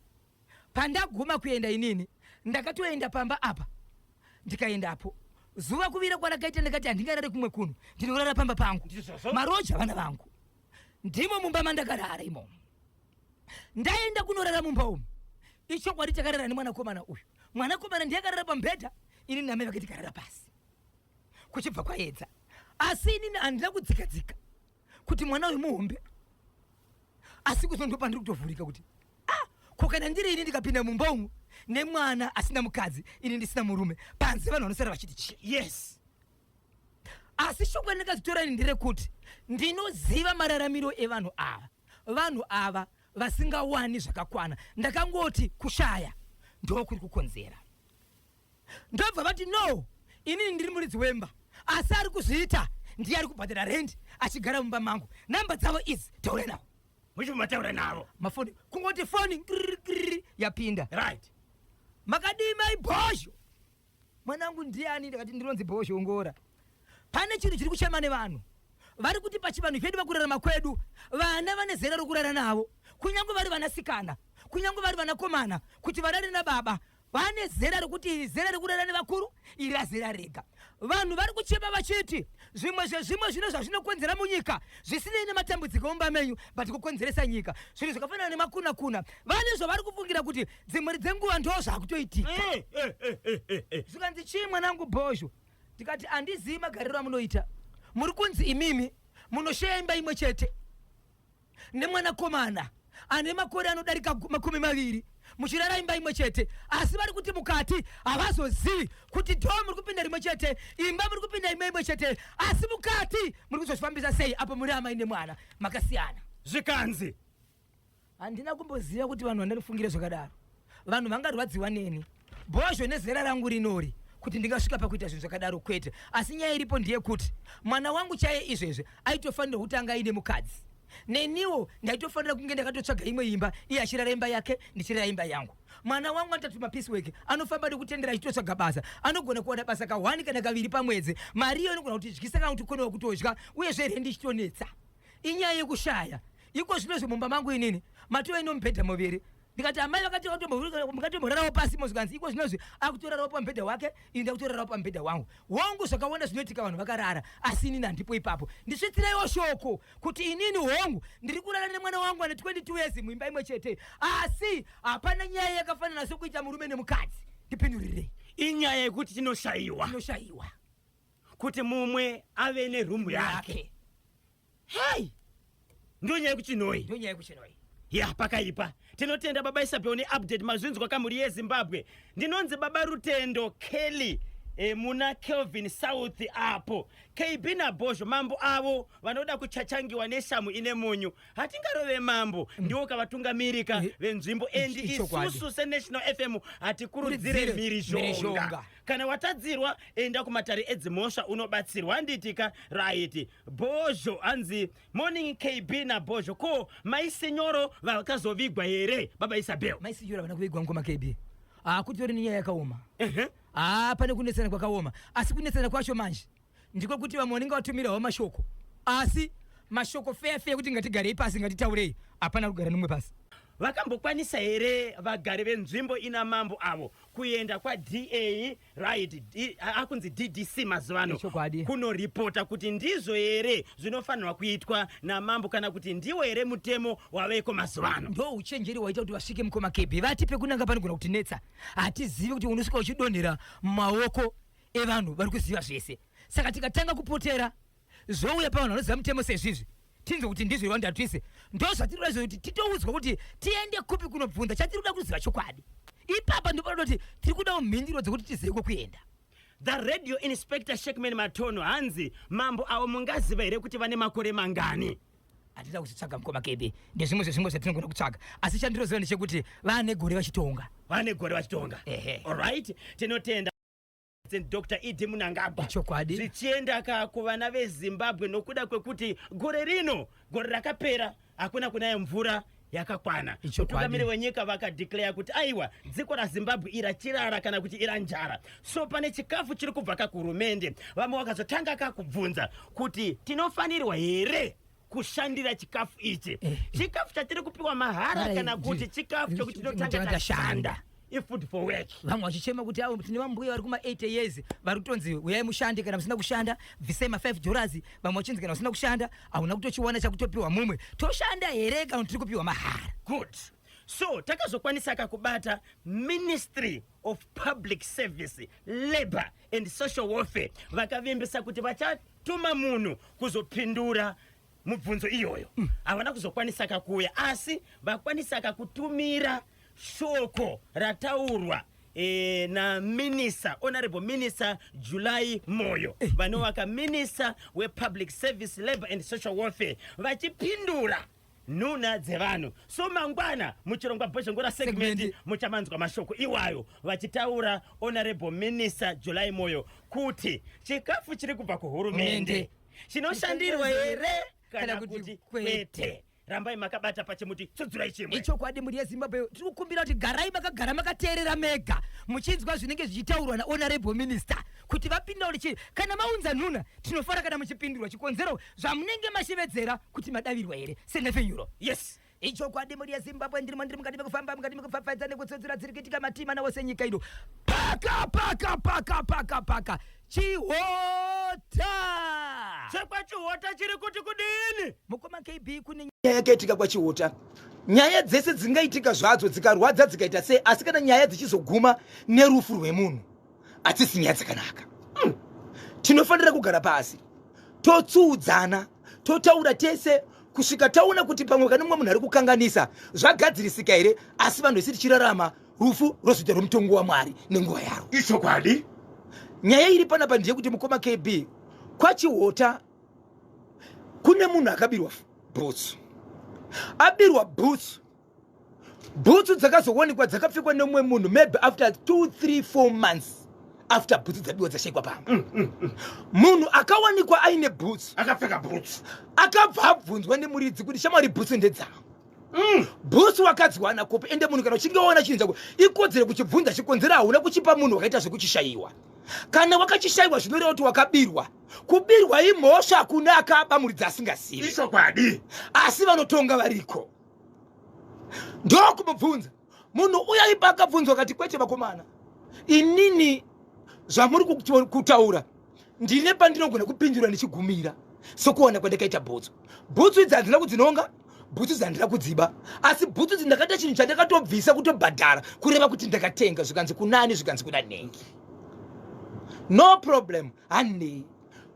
B: pandaguma kuenda inini Ndakatoenda pamba apa, ndikaendapo zuva kuvira kwarakaita, ndakati handingarare kumwe kunhu, ndinorara pamba pangu.
A: Ndizvozvo.
B: Maroja vana vangu, ndimo mumba mandakarara imomo. Ndaenda kunorara mumba umu, ichokwadi takarara nemwanakomana uyu. Mwanakomana ndiye akarara pamubhedha, ini namai vake tikarara pasi kuchibva kwaedza. Asi inini handina kudzika-dzika kuti mwana uyu muhombe, asi kuzo ndo pandiri kutovhurika kuti, ah, ko kana ndiri ini ndikapinda mumba umu nemwana asina mukadzi, ini ndisina murume, panze vanhu vanosara vachiti chii? Asi shoko randakazitora ini nderekuti ndinoziva mararamiro evanhu ava, vanhu ava vasingawani zvakakwana. Ndakangoti kushaya ndokuri kukonzera. Ndobva vati, "No, inini ndiri muridzi wemba, asi ari kuzviita ndiye ari kubhadhara rendi achigara mumba mangu. Namba dzavo idzi, taura navo."
A: Muchibva mataura navo.
B: Mafoni, kungoti foni krr, krr, yapinda. "Makadii mai Bhozho?" "Mwanangu, ndiani?" Ndakati, "Ndinonzi Bhozho Ngora. Pane chinhu chiri kuchema nevanhu vari kuti pachivanhu chedu, pakurarama kwedu, vana vane zera rokurara navo, kunyange vari vanasikana, kunyange vari vanakomana, kuti varare nababa vane zera rekuti iri zera rekurara nevakuru, iri azera rega." Vanhu vari kuchema vachiti zvimwe zvezvimwe zvino zvazvinokonzera munyika zvisinei nematambudziko mumba menyu, but kukonzeresa nyika, zvinhu zvakafanana nemakuna-kuna. Vane zvavari kufungira kuti dzimwe dzenguva ndo zvakutoitika. Zvikanzi, "Chii mwanangu Bhozho?" Tikati, "Handizivi magariro amunoita. Muri kunzi imimi munosheya imba imwe chete nemwanakomana ane makore anodarika 20, muchirara imba imwe chete, asi vari kuti mukati havazozivi kuti do muri kupinda rimwe chete imba, muri kupinda imwe imwe chete, asi mukati muri kuzozvifambisa sei apo muri amai nemwana makasiyana?"
A: Zvikanzi?
B: "Handina kumboziva kuti vanhu vandarifungira zvakadaro, vanhu vangarwadziwa neni, Bhozho, nezera rangu rinori, kuti ndingasvika pakuita zvinhu zvakadaro, kwete. Asi nyaya iripo ndeyekuti mwana wangu chaiye izvezvi aitofanirwa kuti anga aine mukadzi. Neniwo ndaitofanira kunge ndakatotsvaga imwe imba, iye achirara imba yake, ndichirara imba yangu. Mwana wangu anoita tumapiecework, anofamba nekutendera achitotsvaga basa. Anogona kuwana basa ka1 kana kaviri pamwedzi. Mari iyo inogona kutidyisa kana kuti konewa kutodya, uyezve rendi ichitonetsa. Inyaya yekushaya. Iko zvino mumba mangu inini matove nomubhedha muviri." Ndikati, "Amai vakati mukatomborarawo pasi mozvikanzi iko zvinozvi akutorarawo pamubhedha wake, ini ndakutorarawo pamubhedha wangu. Hongu, zvakawanda zvinoitika vanhu vakarara, asi inini handipo ipapo. Ndisvitsireiwo shoko kuti inini, hongu, ndiri kurara nemwana wangu ane 22 years muimba imwe chete, asi hapana nyaya yakafanana sokuita murume nemukadzi. Ndipindurirei."
A: Inyaya yekuti tinoshayiwa.
B: Tinoshayiwa.
A: Kuti mumwe ave nerumu yake.
B: Yake.
A: Hei, ndo nyaya yekuChinoi.
B: Ndo nyaya yekuChinoi.
A: Ya, pakaipa. Tinotenda baba Isabel neupdate. Mazvinzwa kamuri yeZimbabwe. Ndinonzi baba Rutendo Kelly muna Kelvin South apo. KB naBhozho, mambo avo vanoda kuchachangiwa neshamu ine munyu. Hatingarove mambo, ndiwo kavatungamirika venzvimbo and
B: Ichokwadi.
A: isusu seNational FM hatikurudzire
B: Kurudzire
A: mhirizhonga.
B: mhirizhonga.
A: Kana watadzirwa, enda kumatare edzimhosva unobatsirwa, handitika? Right. Bhozho hanzi, "Morning KB naBhozho. Ko maisenyoro vakazovigwa here, baba Isabel?"
B: Maisinyoro havana kuvigwa, ngoma KB. Hakutori nenyaya yakaoma. Haa, pane kunetsana kwakaoma, asi kunetsana kwacho manje ndiko kuti vamwe vanenge vatumirawo mashoko, asi mashoko feya feya kuti ngatigarei pasi, ngatitaurei, hapana kugara nomwe pasi.
A: Vakambokwanisa here vagari venzvimbo ina mambo avo kuenda kwaDA, right, akunzi DDC mazuva ano,
B: Ichokwadi.
A: kunoripota kuti ndizvo here zvinofanirwa kuitwa namambo, kana kuti ndiwo here mutemo waveko mazuva ano?
B: Ndo uchenjeri waita kuti vasvike, mukoma KB. Vati pekunanga panogona kutinetsa, hatizivi kuti unosvika uchidonhera mumaoko evanhu vari kuziva zvese. Saka tikatanga kupotera, zvouya pavanhu vanoziva mutemo sezvizvi, tinzwe kuti ndizvo iwanda twise. Ndo zvatiri kuda kuti titoudzwa kuti tiende kupi kunobvunza. Chatiri kuda kuziva chokwadi ipapa, ndopanoda kuti tiri kudawo mhinduro dzekuti tizive kwekuenda.
A: The radio inspector Shekman Matono hanzi, "Mambo avo mungaziva here kuti vane makore mangani?"
B: Hatida kuzvitsvaga, mukoma KB. Ndezvimwe zvezvimwe zvatinogona kutsvaga, asi chandinoziva ndechekuti vane gore vachitonga.
A: Vane gore vachitonga.
B: Ehe.
A: Alright, tinotenda Dr ED Mnangagwa.
B: Chokwadi.
A: Zvichienda ka kuvana veZimbabwe nokuda kwekuti gore rino, gore rakapera, hakuna kunaya mvura yakakwana.
B: Ichokwadi.
A: Mutungamiri wenyika vakadeclare kuti aiwa, dziko raZimbabwe ira chirara kana kuti ira njara, so pane chikafu chiri kubva kakuhurumende. Vamwe vakazotanga kakubvunza kuti tinofanirwa here kushandira chikafu ichi, chikafu chatiri kupiwa mahara,
B: Mara
A: kana kuti chikafu chokuti tinotanga
B: tinotanga
A: tashanda.
B: Tashanda.
A: Ifood for work.
B: Vamwe vachichema kuti avo tine vambuya vari kuma 80 years vari kutonzi uyai mushande, kana musina kushanda bvisai ma 5 dollars. Vamwe vachinzi kana usina kushanda hauna kutochiwana chakutopiwa mumwe. Toshanda here kana tiri kupiwa mahara?
A: Good. So takazokwanisa kakubata Ministry of Public Service, Labour and Social Welfare, vakavimbisa kuti vachatuma munhu kuzopindura mubvunzo iyoyo. Havana kuzokwanisa kakuuya, asi vakwanisa kakutumira shoko rataurwa naminister, Honorable Minister July Moyo, vanovaka minister wePublic Service, Labour and Social Welfare, vachipindura nhuna dzevanhu. So mangwana muchirongwa Bhozhongora segment
B: Segment.
A: muchamanzwa mashoko iwayo vachitaura Honorable Minister July Moyo kuti chikafu chiri kubva kuhurumende
B: Hurumende.
A: chinoshandirwa here kana
B: Kana kuti
A: kuti
B: kwete.
A: kwete. Rambai makabata pachimuti, tsudzurai chimwe.
B: Ichokwadi, mhuri yeZimbabwe, tiri kukumbira kuti garai makagara makateerera mega muchinzwa zvinenge zvichitaurwa nahonorable minister kuti vapinda kuti chii. Kana maunza nhuna, tinofara kana muchipindurwa chikonzero zvamunenge mashevedzera kuti madavirwa here senhefenyuro. Ichokwadi, mhuri yeZimbabwe, ndirimo ndiri mukati mekufamba, mukati mekupfapfaidza nekutsotsera dziri kuitika matima nawose nyika ino. Paka paka paka paka paka Chihota.
A: ChekwaChihota chiri kuti kudini?
B: Mukoma KB, kune
C: nyaya yakaitika kwaChihota. Nyaya dzese dzingaitika zvadzo, dzikarwadza, dzikaita sei, asi kana nyaya dzichizoguma nerufu rwemunhu, hadzisi nyaya dzakanaka. Tinofanira kugara pasi, totsuudzana, totaura tese kusvika taona kuti pamwe kana mumwe munhu ari kukanganisa, zvagadzirisika here. Asi vanhu vese tichirarama, rufu rozoita rwemutongo waMwari nenguva yaro.
A: Ichokwadi.
C: Nyaya iri panapa ndeyekuti, mukoma KB, kwaChihota kune munhu akabirwa bhutsu. Abirwa bhutsu, bhutsu dzakazowanikwa dzakapfekwa nemumwe munhu maybe after 2 3 4 months after bhutsu dzabiwa, dzashayikwa pamba. Munhu akawanikwa aine bhutsu,
A: akapfeka bhutsu,
C: akabva abvunzwa nemuridzi kuti, "Shamwari, bhutsu ndedzangu." Bhutsu wakadziwana kupi? Ende munhu kana uchinge waona chinhu chako, ikodzero kuchibvunza chikonzero hauna kuchipa munhu wakaita zvekuchishayiwa. Kana wakachishayiwa, zvinoreva kuti wakabirwa. Kubirwa imhosva kune akaba muridzi asingazivi.
A: Ichokwadi.
C: Asi vanotonga variko, ndokumubvunza munhu uya. Ipa akabvunzwa akati, "Kwete vakomana, inini zvamuri kutaura ndine pandinogona kupindura ndichigumira sokuwana kwandakaita bhutsu. Bhutsu idzi handina kudzinonga, bhutsu idzi handina kudziba, asi bhutsu idzi ndakaita chinhu chandakatobvisa kutobhadhara, kureva kuti ndakatenga." Zvikanzi, "Kunani?" Zvikanzi, "Kuna nhengi." "No problem, handei."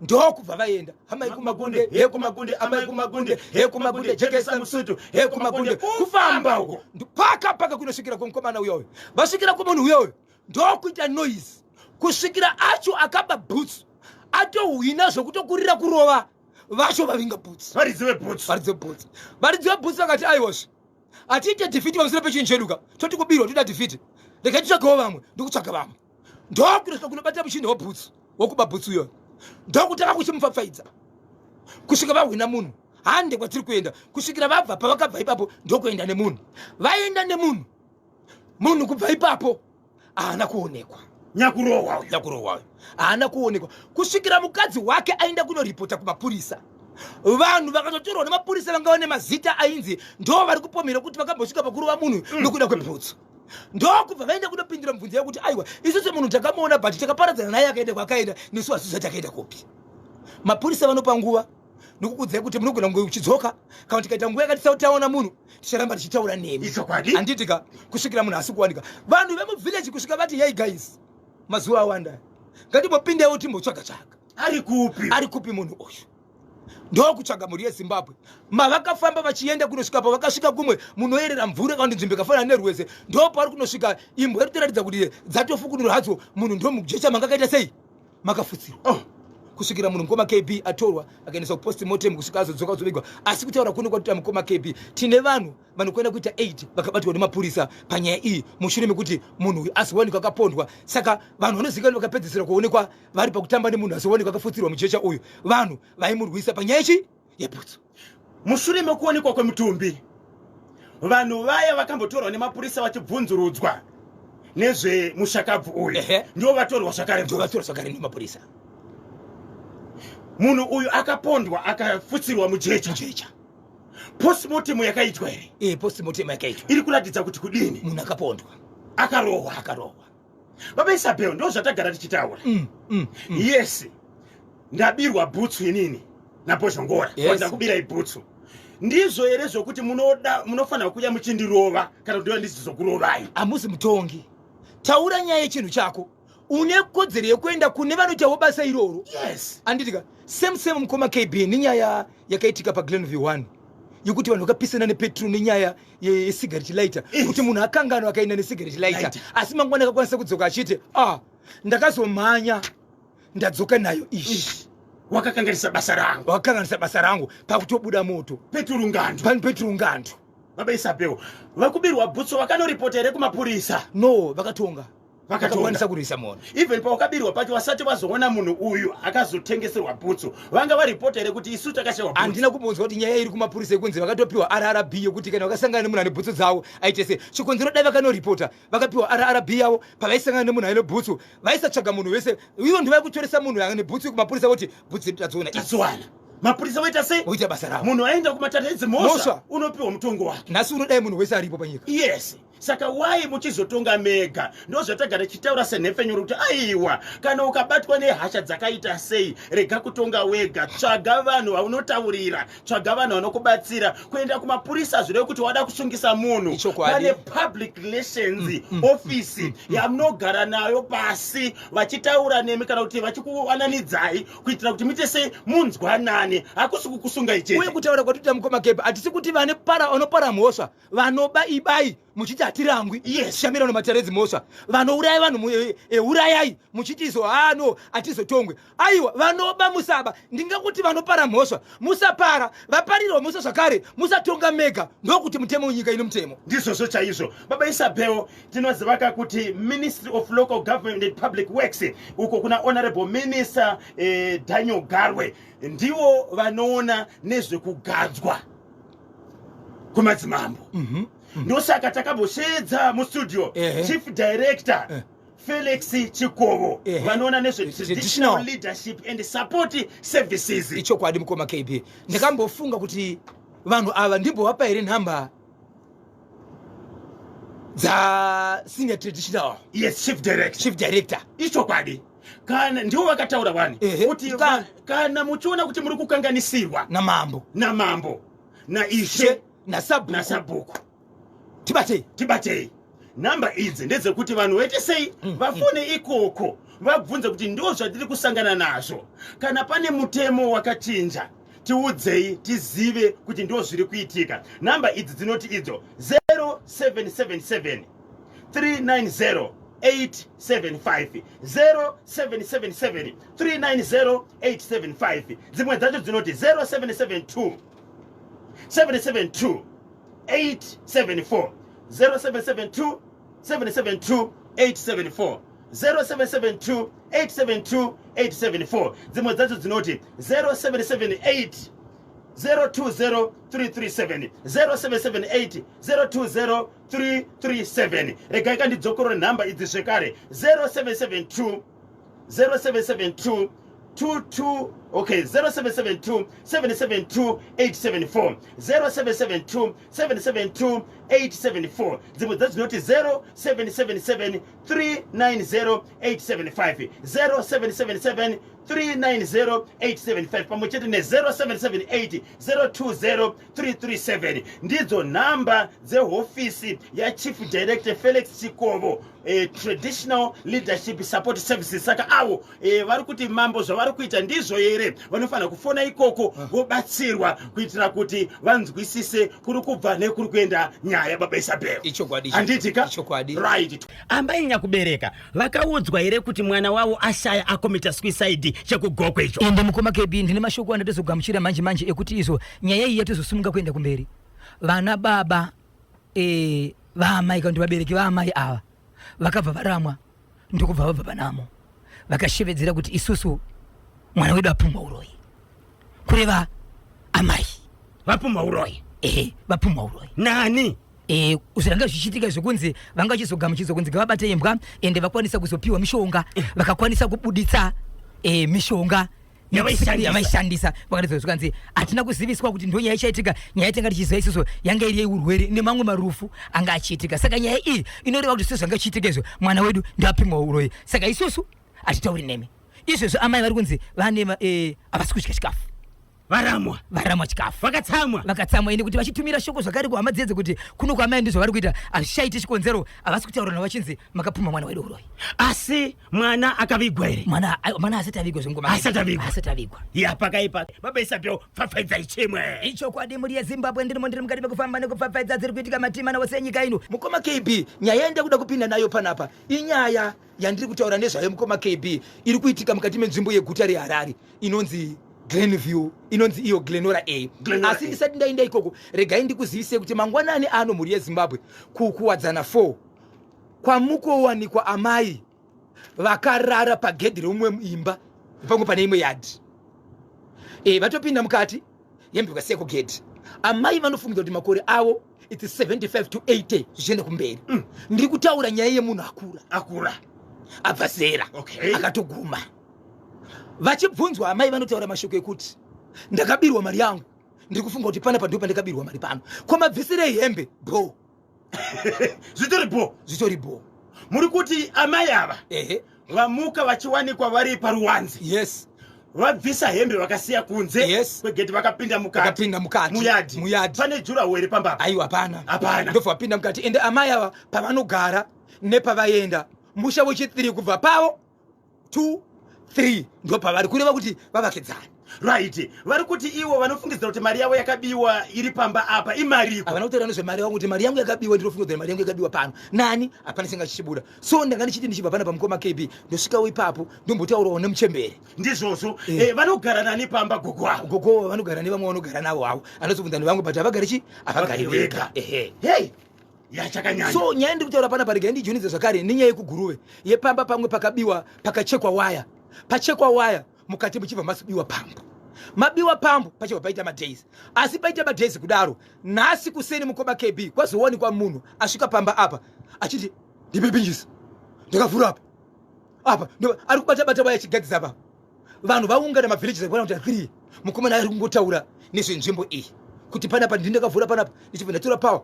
C: Ndokubva vaenda. Amai kumakunde he, kumakunde, amai kumakunde he, kumakunde, jekesa musutu he, kumakunde, kufamba uko paka paka kunosvikira kumukomana uyoyo. Vasvikira kumunhu uyoyo, ndokuita noise kusvikira acho akaba bhutsu atohwina zvokutokurira kurova vacho vavinga bhutsu.
A: Varidzi vebhutsu.
C: Varidzi vebhutsu. Varidzi vebhutsu vakati, "Aiwazve, hatiite defeat pamusoro pechinhu cheduka. Toti kubirwa, toda defeat? Regai titsvagewo vamwe." Ndikutsvaga vamwe, ndokunosvika kunobata muchinhu webhutsu, wokuba bhutsu iyoyo, ndokutanga kuchimupfapfaidza kusvika vahwina munhu. Hande kwatiri kuenda. Kusvikira vabva pavakabva ipapo, ndokuenda nemunhu. Vaenda nemunhu, munhu kubva ipapo haana kuonekwa.
A: Nyakurohwa uyu.
C: Nyakurohwa uyu haana kuonekwa kusvikira mukadzi wake aenda kunoripota kumapurisa. Vanhu vakatotorwa nemapurisa vanga vane mazita ainzi ndo vari kupomera kuti vakambosvika pakurova munhu nokuda kwebhutsu. Ndokubva vaenda kunopindura mubvunzo yekuti, "Aiwa, isusu munhu takamuona, but takaparadzana naye, akaenda kwakaenda, nesu hasuziva takaenda kupi." Mapurisa vanopa nguva nokukudzai kuti munogona kunge uchidzoka, kana tikaita nguva yakati taona munhu, ticharamba tichitaura nemi.
A: Ichokwadi.
C: Handitika kusvikira munhu asi kuwanika. Vanhu vemuvillage kusvika vati, "Yei guys, mazuva awanda, ngatimbopindewo timbotsvaga tsvaga."
A: Ari kupi?
C: Ari kupi munhu uyu? Ndokutsvaga, mhuri yeZimbabwe. Mavakafamba vachienda kunosvika pavakasvika kumwe munoyerera mvura kana kuti nzvimbo ikafanana nerweze, ndo pavari kunosvika. Imbwa iri kutoratidza kuti dzatofukunura hadzo munhu, ndo mujecha mangakaita sei, makafutsirwa.
A: Oh.
C: Kusvikira munhu, mukoma KB, atorwa akaendeswa kupostmortem, kusvika azodzoka kuzovigwa. Asi kutaura kuno kwatoita, mukoma KB, tine vanhu vanokwana kuita 8 vakabatwa nemapurisa panyaya iyi mushure mekuti munhu uyu azowanikwa akapondwa. Saka vanhu vanozivikanwa vakapedzisira kuonekwa vari pakutamba nemunhu azowanikwa akafutsirwa mujecha uyu, vanhu vaimurwisa panyaya ichi yebhutsu.
A: Mushure mekuonekwa kwemutumbi, vanhu vaya vakambotorwa nemapurisa vachibvunzurudzwa nezvemushakabvu uyu ndivo vatorwa zvakare.
C: Ndivo vatorwa zvakare nemapurisa.
A: Munhu uyu akapondwa akafutsirwa mujecha.
C: Mujecha.
A: Postmortem yakaitwa here?
C: E, postmortem yakaitwa.
A: Iri kuratidza kuti kudini?
C: Munhu akapondwa.
A: Akarohwa.
C: Akarohwa.
A: Baba Isabel, ndo zvatagara tichitaura. Yes, ndabirwa bhutsu inini naBhozhongora. Ndakubirai bhutsu, ndizvo here zvokuti munoda munofanira kuuya muchindirova kana kuti ndizizokurovai?
C: Hamuzi mutongi. Taura nyaya yechinhu chako. Une kodzero yekuenda kune vanoitawo basa iroro. Anditika same same, mukoma KB, nenyaya yakaitika paGlenview 1 yekuti vanhu vakapisana nepetrol nenyaya yecigarette lighter, kuti munhu akanganwa akaenda necigarette lighter,
A: Lighter.
C: asi mangwana akakwanisa kudzoka achiti, "Ah, ndakazomhanya, ndadzoka nayo ishi."
A: Wakakanganisa basa rangu.
C: Wakakanganisa basa rangu pakutobuda moto.
A: Peturungando.
C: Pani peturungando.
A: Baba Isabel, vakubirwa bhutsu vakanoripota here kumapurisa?
C: No, vakatonga.
A: Vakatonga.
C: Vakakwanisa kurwisa munhu.
A: Even pawakabirwa pacho, vasati vazoona munhu uyu akazotengeserwa bhutsu, vanga varipota here kuti isu takashayiwa bhutsu?
C: Handina kumbonzwa kuti nyaya iri kumapurisa yekunzi vakatopiwa RRB yekuti kana vakasangana nemunhu ane bhutsu dzavo aite sei. Chikonzero, dai vakanoripota vakapiwa RRB yavo, pavaisangana nemunhu aine bhutsu vaisatsvaga munhu wese. Ivo ndivai kutoresa munhu ane bhutsu kumapurisa voti bhutsu tadziona idzi.
A: Tadziwana. Mapurisa voita sei?
C: Voita basa ravo.
A: Munhu aenda kumatare edzimhosva,
C: Mhosva.
A: unopiwa mutongo wake.
C: Nhasi unodai munhu wese aripo panyika.
A: Yes, saka wai muchizotonga mega? Ndo zvatagara tichitaura senhepfenyuro kuti aiwa, kana ukabatwa nehasha dzakaita sei, rega kutonga wega. Tsvaga vanhu vaunotaurira, tsvaga vanhu vanokubatsira. Kuenda kumapurisa zvireve kuti wada kusungisa munhu.
C: Ichokwadi.
A: Pane public relations office yamunogara nayo pasi vachitaura nemi kana kuti vachikuwananidzai kuitira kuti muite sei, munzwanane. Hakusi kukusungai chete.
C: Uye kutaura kwatinoita, mukoma Kepa, hatisi kuti vane para vanopara mhosva, vanoba ibai muchiti hatirangwi. Shamira nomatare edzimhosva. Vanouraya vanhu urayai muchiti izo hano hatizotongwe. Aiwa, vanoba musaba. Ndingakuti vanopara mhosva musapara, vaparirwa mhosva zvakare musatonga mega. Ndokuti mutemo wenyika ine mutemo.
A: Ndizvozvo chaizvo, baba Isabel. Tinoziva ka kuti Ministry of Local Government and Public Works, uko kuna Honorable Minister Daniel Garwe, ndivo vanoona nezvekugadzwa kumadzimambo. Ndosaka takambosheedza mustudio Chief Director Felix Chikovo, vanoona nezvetraditional
C: Traditional.
A: leadership and support services.
C: Ichokwadi, mukoma KB. Ndakambofunga kuti vanhu ava ndimbovapa here nhamba dzasenior traditional
A: Yes, chief director.
C: Chief director.
A: Ichokwadi, kana ndivo vakataura wani kuti kana muchiona kuti muri kukanganisirwa
C: namambo,
A: namambo, naishe,
C: nasabhuku,
A: nasabhuku,
C: tibatei.
A: Tibatei. Nhamba idzi ndedzekuti vanhu vaite sei? Vafone ikoko vabvunze kuti ndo zvatiri kusangana nazvo, kana pane mutemo wakachinja tiudzei tizive kuti ndo zviri kuitika. Nhamba idzi dzinoti idzo 0777 390 875, 0777 390 875. Dzimwe dzacho dzinoti 0772 772 874, 0772 772 874, 0772 872 874. Dzimwe dzacho dzinoti 0778 020 337, 0778 020 337. Regai kandidzokorore nhamba idzi zvekare: 0772, 0772 22, okay, 0772 772 874, 0772 772 874. Dzimwe dzacho dzinoti 0777 390 875, 0777 390 875 pamwe chete ne0778 020 337. Ndidzo nhamba dzehofisi yaChief Director Felix Chikovo, Traditional Leadership Support Services. Saka avo vari kuti mambo zvavari kuita ndizvo here, vanofanira kufona ikoko vobatsirwa kuitira kuti vanzwisise kuri kubva nekuri kuenda nyaya, baba Isabel.
C: Ichokwadi.
A: Handiti ka?
C: Ichokwadi.
A: Right. Amai nyakubereka vakaudzwa here kuti mwana wavo ashaya, akomita suicide chekuGokwe icho?
B: Ende mukoma KB, ndine mashoko andatozogamuchira manje manje ekuti izvo nyaya iyi yatozosimuka kuenda kumberi. Vana baba vaamai kana kuti vabereki vaamai ava vakabva varamwa, ndokubva vabva panamo vakashevedzera kuti isusu mwana wedu apumwa uroyi, kureva amai.
A: Vapumwa uroyi?
B: Ehe, vapumwa uroyi.
A: Nani?
B: Zviranga zvichiitika zvekunzi vanga vachizogamuchidzwa kunzi ngavabate imbwa, ende vakwanisa kuzopiwa mishonga, vakakwanisa kubuditsa mishonga. Yavaishandisa vakaridza zvikanzi hatina kuziviswa kuti ndo nyaya ichaitika. Nyaya yatanga tichiziva isusu yanga iri yeurwere nemamwe marufu anga achiitika. Saka nyaya iyi inoreva kuti sezvanga ichiitika izvo, mwana wedu ndoapimwa uroyi, saka isusu hatitauri nemi. Izvezvo amai vari kunzi vane havasi kudya chikafu.
A: Varamwa.
B: Varamwa chikafu.
A: Vakatsamwa.
B: Vakatsamwa ende kuti vachitumira shoko zvakare kuhama dzedze kuti kuno kwamai ndizvo vari kuita, hazvichaiti chikonzero, havasi kutaura navo vachinzi makapumha mwana wedu uroyi.
A: Asi mwana akavigwa here?
B: Mwana asati avigwa zvengoma.
A: Asati avigwa.
B: Asati avigwa.
A: Ya, pakaipa. Baba Isabel, pfapfaidzai chimwe.
B: Ichokwadi, mhuri yeZimbabwe, ndirimo, ndiri mukati mekufamba nekupfapfaidza dziri kuitika matima wose enyika ino.
C: Mukoma KB, nyaya yandida kuda kupinda nayo panapa inyaya yandiri kutaura nezvayo, mukoma KB, iri kuitika mukati menzvimbo yeguta reHarare inonzi Glenview, inonzi iyo Glenora A.
A: Glenora.
C: Asi ndisati ndaenda ikoko, regai ndikuzivisei kuti mangwanani ano, mhuri yeZimbabwe, kuKuwadzana 4 kwamukowanikwa amai vakarara pagedhi reumwe imba pamwe pane imwe yadhi. Vatopinda mukati, hembe vakasiya kugedhi. Amai vanofungidzwa kuti makore avo it's 75 to 80 zvichienda kumberi. Ndiri kutaura nyaya yemunhu akura.
A: Akura.
C: Abva zera. Akatoguma. Vachibvunzwa, amai vanotaura mashoko ekuti, "Ndakabirwa mari yangu, ndiri kufunga kuti panapa ndo pandakabirwa mari pano." Ko mabvisirei hembe bro?
A: Zvitori bo.
C: Zvitori bo.
A: Muri kuti amai ava
C: Ehe.
A: vamuka vachiwanikwa vari paruwanze?
C: Yes.
A: Vabvisa hembe vakasiya kunze kwegeti, vakapinda mukati.
C: Vakapinda mukati.
A: Muyadhi.
C: Muyadhi.
A: Pane jurawo here pambapa?
C: Aiwa, hapana.
A: Hapana.
C: Ndobva vapinda mukati. Ende amai ava pavanogara nepavaenda musha wechi3 kubva pavo, 2 3 ndo pavari, kureva kuti vavakidzani.
A: Right, vari kuti ivo vanofungidzira kuti mari yavo yakabiwa iri pamba apa imariko?
C: Havana kutaura nezvemari yangu, kuti mari yangu yakabiwa, ndinofunga kuti mari yangu yakabiwa pano nani, hapana chinga chichibuda. So ndanga ndichiti ndichibva pana pamukoma KB, ndosvikawo ipapo, ndombotaurawo nemuchembere.
A: Ndizvozvo. Vanogara nani pamba gogo avo?
C: Gogo vanogara nevamwe vanogara navo havo, anozobvunza nevamwe, but havagari chi havagari vega, ehe.
A: Hei, yachakanyanya.
C: So nyaya ndiri kutaura panapa, regai ndijonidze zvakare nenyaya yekuGuruve, yepamba pamwe pakabiwa, pakachekwa waya. Pachekwa waya mukati muchibva masibiwa pambu, mabiwa pambu pachibva paita madays. Asi paita madays kudaro, nhasi kuseni, mukoma KB, kwazowanikwa munhu asvika pamba apa achiti, "Ndipe pinjisi, ndakavhura apa apa." Ari kubata bata waya achigadzisa apa. Vanhu vaungana, mavhillages akwana kuti 3. Mukomana ari kungotaura nezvenzvimbo iyi kuti panapa ndini ndakavhura panapa, ndichibva ndatora power,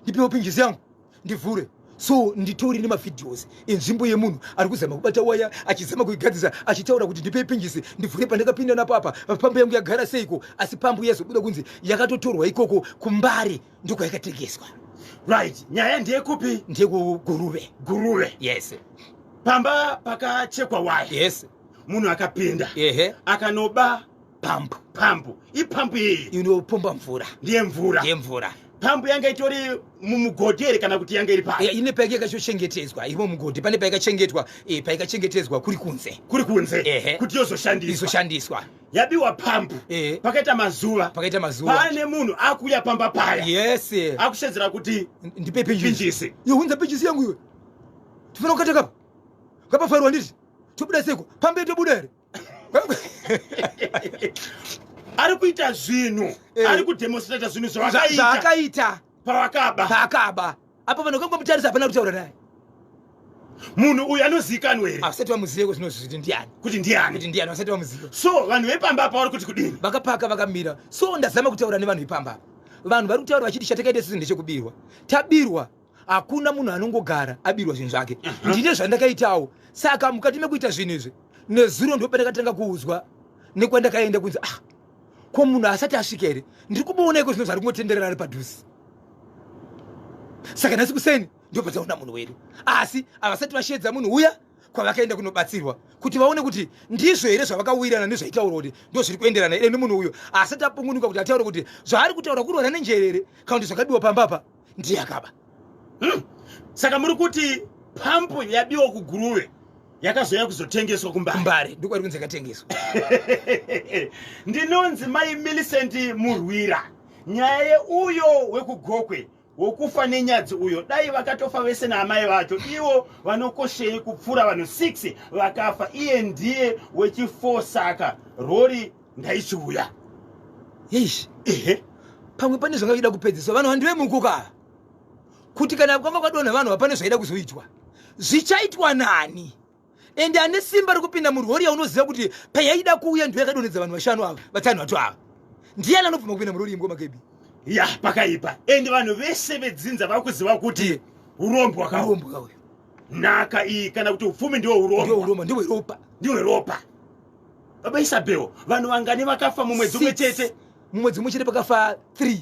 C: ndipewo pinjisi yangu ndivhure. So nditori nemavideos enzvimbo yemunhu ari kuzama kubata waya, achizama kuigadzisa, achitaura kuti, "Ndipei pinjisi ndivhure pandakapinda napo apa, pambu yangu yagara seiko?" Asi pambu yazobuda kunzi yakatotorwa ikoko kuMbare, ndokwayakatengeswa.
A: Right, nyaya ndeyekupi?
C: NdeyekuGuruve.
A: Guruve.
C: Yes.
A: Pamba pakachekwa waya.
C: Yes.
A: Munhu akapinda.
C: Ehe.
A: Akanoba
C: pambu.
A: Pambu, ipambu iyi
C: Inopomba mvura.
A: Ndiye mvura.
C: Ndeyemvura.
A: Pambu yanga itori mumugodhi here kana kuti yanga iri pai?
C: Ine paike yakachochengetedzwa irimo mugodhi, pane paikachengetwa, paikachengetedzwa kuri kunze.
A: Kuri kunze.
C: Ehe.
A: Kuti yozoshandiswa.
C: Izoshandiswa.
A: Yabiwa pambu. Pakaita mazuva.
C: Pakaita mazuva.
A: Pane munhu akuuya pamba paya.
C: Yes.
A: Akushedzera kuti,
C: "Ndipe pinjisi."
A: "Pinjisi."
C: Iwe, hunza pinjisi yangu iwe, tifana kukata kapafairwa, nditi tobuda seko pambe, tobuda here?
A: Ari kuita zvinhu. Ari kudemonstrata zvinhu zvavakaita.
C: Zvaakaita.
A: Pavakaba.
C: Paakaba apo, vanhu vakangomutarisa, hapana kutaura naye.
A: Munhu uyu anozivikanwa here?
C: Havasati vamuzive zvino zviti ndiani.
A: Kuti ndiani?
C: Kuti ndiani, vasati vamuziva.
A: So vanhu vepamba apa vari kuti kudini?
C: Vakapaka vakamira. So ndazama kutaura nevanhu vepamba apa. Vanhu vari kutaura vachiti, "Chatakaita isusu ndechekubirwa, tabirwa. Hakuna munhu anongogara abirwa zvinhu zvake. Ndine zvandakaitawo." Saka mukati mekuita zvinhu izvi, nezuro ndo pandakatanga kuudzwa nekwandakaenda kunzi, "Ah, ko munhu asati asvika here? Ndiri kumuona iko zvino zvari kungotenderera ari padhuze." Saka nhasi kuseni ndo pataona munhu wedu, asi havasati vashedza munhu uya kwavakaenda kunobatsirwa kuti vaone kuti ndizvo here zvavakawirirana nezvaitaurwa, kuti ndo zviri kuenderana here nemunhu uyo asati apungunuka kuti ataure kuti zvaari kutaura kurwara nenjere here kana kuti zvakabiwa pambapa ndiye akaba.
A: Saka muri kuti pampu yabiwa kuGuruve yakazouya kuzotengeswa kuMbare?
C: Mbare ndokwairi kunzi yakatengeswa.
A: Ndinonzi Mai Millicent Murwira. Nyaya yeuyo wekuGokwe wokufa nenyadzi uyo, dai vakatofa vese naamai vacho. Ivo vanokoshei kupfuura vanhu 6 vakafa? Iye ndiye wechi4, saka rori ndaichiuya.
C: Eish.
A: Ehe.
C: Pamwe pane zvanga zvichida kupedziswa. Vanhu vandivemukuka kuti kana kwanga kwadonha vanhu, hapane zvaida kuzoitwa, zvichaitwa nani? Ende ane simba rekupinda murori yaunoziva kuti payaida kuuya ndiyo yakadonhedza vanhu vashanu ava, vatanhatu ava. Ndiani anobvuma kupinda murori imwe makebi?
A: Ya, pakaipa. Ende vanhu vese vedzinza vakuziva kuti urombwa ka.
C: Urombwa uyu.
A: Nhaka iyi kana kuti upfumi ndiwo urombwa.
C: Ndiwo urombwa, ndiwo ropa.
A: Ndiwo ropa. Baba Isabel, vanhu vangani vakafa mumwedzi umwe chete?
C: Mumwedzi umwe chete pakafa 3.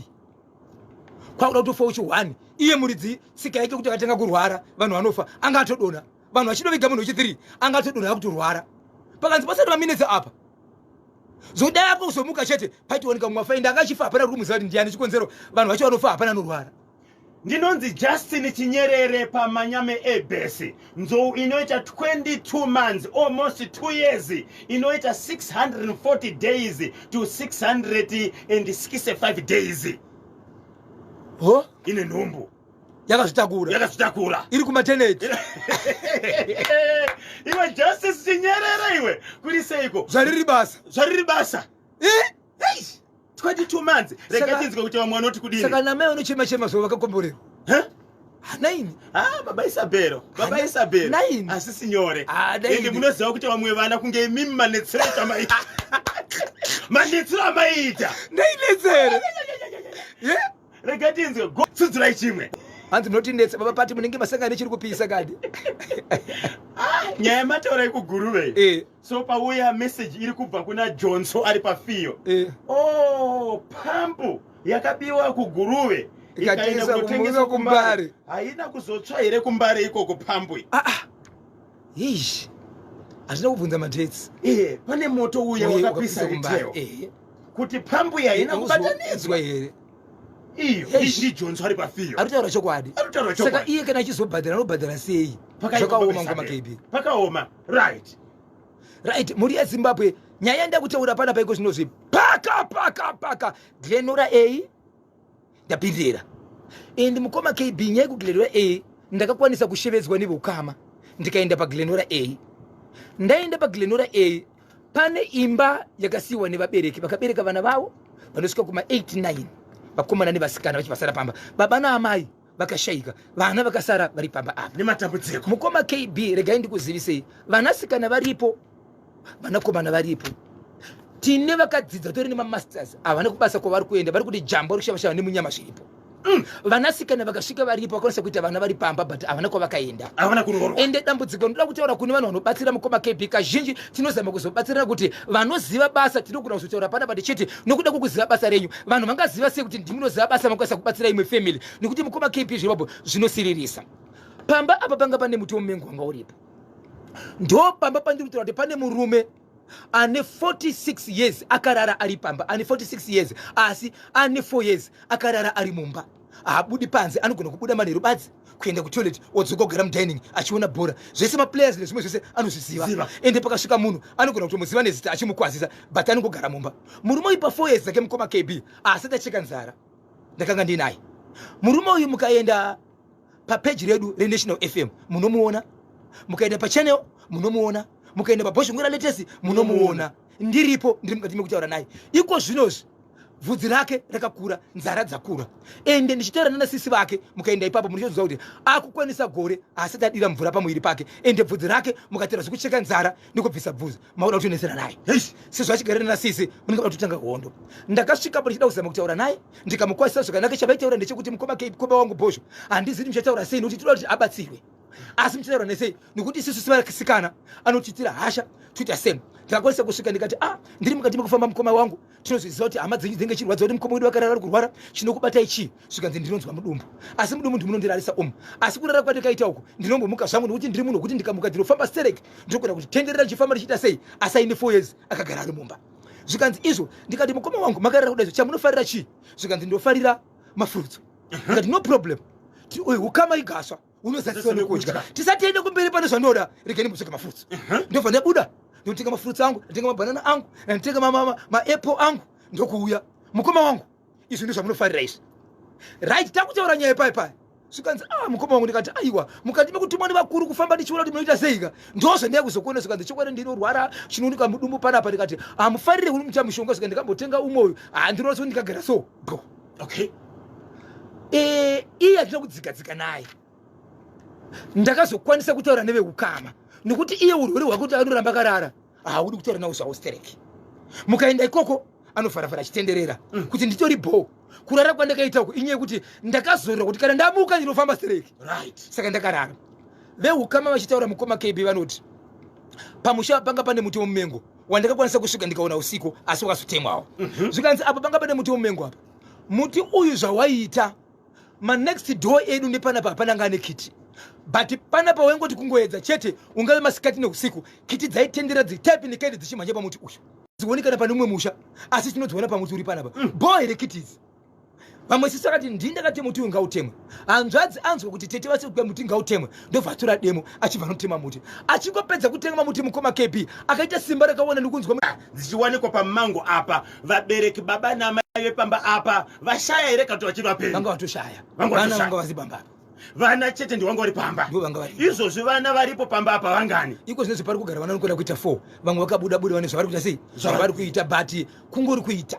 C: Kwakuda kutofa uchi 1. Iye muridzi tsika yake kuti akatanga kurwara, vanhu vanofa, anga atodonha. Vanhu vachidoviga munhu wechi 3, anga atodonha akutorwara. Pakanzi pasati maminitsi apa. Zvodai ako kuzomuka chete, paitooneka mumwe afa, ende akachifa hapana ari kumuziva kuti ndiani chikonzero, vanhu vacho vanofa hapana anorwara.
A: Ndinonzi Justin Chinyerere paManyame Airbase. Nzou inoita 22 months, almost 2 years, inoita 640 days to 665 days.
C: Ho?
A: Ine nhumbu.
C: Yakazvitakura.
A: Yakazvitakura.
C: Iri kumaternity.
A: Iwe Justice Chinyerere iwe, kuri seiko?
C: Zvariri basa.
A: Zvariri basa.
C: Eh?
A: Hey! 22 months. Rega tinzwe kuti vamwe vanoti kudini.
C: Saka namai vanochema chema zvo vakakomborerwa.
A: Huh?
C: Naini.
A: Ah, baba Isabel. Baba Isabel.
C: Naini.
A: Asi sinyore.
C: Ah, naini.
A: Ende munoziva kuti vamwe vana kunge imimi manetsero chamaita. Manetsero amaita.
C: Ndainetsere. Yeah.
A: Rega tinzwe. Tsudzirai chimwe.
C: Hanzi munotinetsa baba Pati, munenge masangana nechiri kupisa kadi.
A: Ah, nyaya mataura ikuguruve.
C: Eh.
A: So pauya message iri kubva kuna Johnson ari pafiyo.
C: Eh.
A: Oh, pampu yakabiwa kuGuruve ikaenda kunotengeswa
C: kuMbare.
A: Haina kuzotsva here kuMbare ikoko pampu?
C: Ah ah. Ish. Hazvina kubvunza matetsi.
A: Eh, pane moto uya wakapisa retail.
C: Eh.
A: Kuti pampu haina kubatanidzwa
C: here?
A: Iyo, ndi Johnson ari pafiyo.
C: Ari kutaura chokwadi.
A: Ari kutaura chokwadi.
C: Saka iye kana achizobhadhara anobhadhara sei? Zvakaoma ngoma KB.
A: Pakaoma. Right.
C: Right, mhuri yeZimbabwe, nyaya yanda kutaura pana paiko zvinozvi paka paka paka Glenora A ndapindira. And mukoma KB, nyaya yekuGlenora A ndakakwanisa kushevedzwa neveukama ndikaenda paGlenora A. Ndaenda paGlenora A pane imba yakasiyiwa nevabereki vakabereka vana vavo vanosvika kuma 89 vakomana nevasikana vachivasara pamba, baba naamai vakashaika, vana vakasara vari pamba apa
A: nematambudziko.
C: Mukoma KB, regai ndikuzivisei, vanasikana varipo, vanakomana varipo, tine vakadzidza tori nemamasters, havana kubasa kwavari kuenda, vari kuti jamba uri kushavashava nemunyama zviripo. Vanasikana vakasvika varipo, vakwanisa kuita vana vari pamba, but havana kwavakaenda,
A: havana kuroorwa.
C: Ende dambudziko ndinoda kutaura kune vanhu vanobatsira mukoma KB, kazhinji tinozama kuzobatsirana kuti vanoziva basa tinogona kuzotaura pana pati chete nokuda kwokuziva basa renyu. Vanhu vangaziva sei kuti ndimunoziva basa makwanisa kubatsira imwe family? Nekuti mukoma KB zviripo zvinosiririsa. Pamba apa panga pane muti wemumengo wanga uripo, ndo pamba pandiri kutaura kuti pane murume ane 46 years akarara ari pamba, ane 46 years asi ane 4 years akarara ari mumba, haabudi panze, anogona kubuda manheru badzi kuenda kutoilet, odzoka kugara mudining achiona bhora, zvese maplayers nezvimwe zvese anozviziva. Ende pakasvika munhu anogona kutomuziva nezita achimukwazisa, but anongogara mumba. Murume uyu pa 4 years dzake mukoma KB asati acheka nzara, ndakanga ndinaye murume uyu. Mukaenda papeji redu reNational FM munomuona, mukaenda pachannel munomuona, mukaenda paBhozhongora Latest munomuona, ndiripo, ndiri mukati mekutaura naye iko zvinozvi. Bvudzi rake rakakura, nzara dzakura, ende ndichitaura nanasisi vake, mukaenda ipapo munochoziva kuti akukwanisa gore asati adira mvura pamuviri pake, ende bvudzi rake mukatera zvekucheka nzara nekubvisa bvudzi mauda kutonesera naye sezvo achigara nanasisi, munenge vada kutotanga hondo. Ndakasvikapo ndichida kuzama kutaura naye, ndikamukwazisa zvakanaka. Chavaitaura ndechekuti, mukoma koba wangu Bhozho, handizivi muchataura sei nokuti toda kuti abatsirwe, asi muchataura nesei nekuti isusu sevasikana anotiitira hasha, toita sei? Ndakakwanisa kusvika ndikati, ah, ndiri mukati mekufamba mukoma wangu, tinozviziva kuti hama dzenyu dzinenge chirwadza kuti mukoma wedu vakarara ari kurwara, chinokubatai chii? Zvikanzi, ndinonzwa mudumbu, asi mudumbu ndimunondirarisa umu, asi kurara kwandikaita uku ndinombomuka zvangu nekuti ndiri munhu wekuti ndikamuka ndinofamba sterek, ndinogona kuti tenderera ndichifamba ndichiita sei, asi aine 4 years akagara ari mumba. Zvikanzi izvo, ndikati, mukoma wangu, makarara kudai chamunofarira chii? Zvikanzi, ndinofarira mafruits. Ndikati, no problem, ukama igaswa unozadziswa nekudya. Tisatiende kumberi pane zvandoda, regeni mbotsvaka mafruits. Ndobva ndabuda ndotenga mafruits angu, ndatenga mabhanana angu, ndatenga maapple angu, ndokuuya, mukoma wangu, izvi ndo zvamunofarira izvi. Right, takutaura nyaya pai pai, zvikanzi, ah, mukoma wangu, ndikati, aiwa, mukati mekutumwa nevakuru kufamba ndichiona kuti munoita seika, ndozvandaya kuzokuona. Zvikanzi, chokwadi ndinorwara, chinooneka mudumbu panapa. Ndikati, hamufarire kuri muita mushonga? Zvika ndikambotenga umwe uyu, handinoona sekuti ndikagara so go.
A: Okay.
C: Iye hatina kudzikadzika naye. Ndakazokwanisa kutaura neveukama nokuti iye urwere hwake kuti anoramba akarara haudi kutaura nawo zvawo stereki. Mukaenda ikoko anofarafara achitenderera kuti nditori bho. Kurara kwandakaita uku inyaya yekuti ndakazorora kuti kana ndamuka ndinofamba stereki. Saka ndakarara. Veukama vachitaura mukoma KB vanoti pamusha panga pane muti wemumengo wandakakwanisa kusvika ndikaona usiku, asi wakazotemwawo. Zvikanzi apa panga pane muti wemumengo apa, muti uyu zvawaiita manext door edu nepanapa hapana anga ane kiti, but panapa waingoti kungoedza chete, ungave masikati neusiku, kiti dzaitendera dzitype nekaidi dzichimhanya pamuti uyu. Dzionekana pane umwe musha, asi tinodziona pamuti uri panapa. Bho here kiti idzi? Vamwe sisi akati ndini ndakati muti uyu ngautemwe. Hanzvadzi anzwa kuti tete vasi kuti muti ngautemwe, ndobva atora demo achibva anotema muti. Achingopedza kutema muti, mukoma KB, akaita simba rakaona nekunzwa
A: Dzichiwanikwa pamango apa, vabereki baba namai vepamba apa vashaya here kana kuti vachiri vapenyu?
C: Vanga vatoshaya.
A: Vanga
C: vana
A: vatoshaya.
C: Vanga vazibamba apa.
A: Vana chete ndiwanga vari pamba?
C: Ndivo vanga vari.
A: Izvozvi vana varipo pamba apa vangani?
C: Iko zvinezvi pari kugara vana vanokwenda kuita 4. Vamwe vakabuda buda, vane zvavari kuita sei, zvavari kuita, but kungori kuita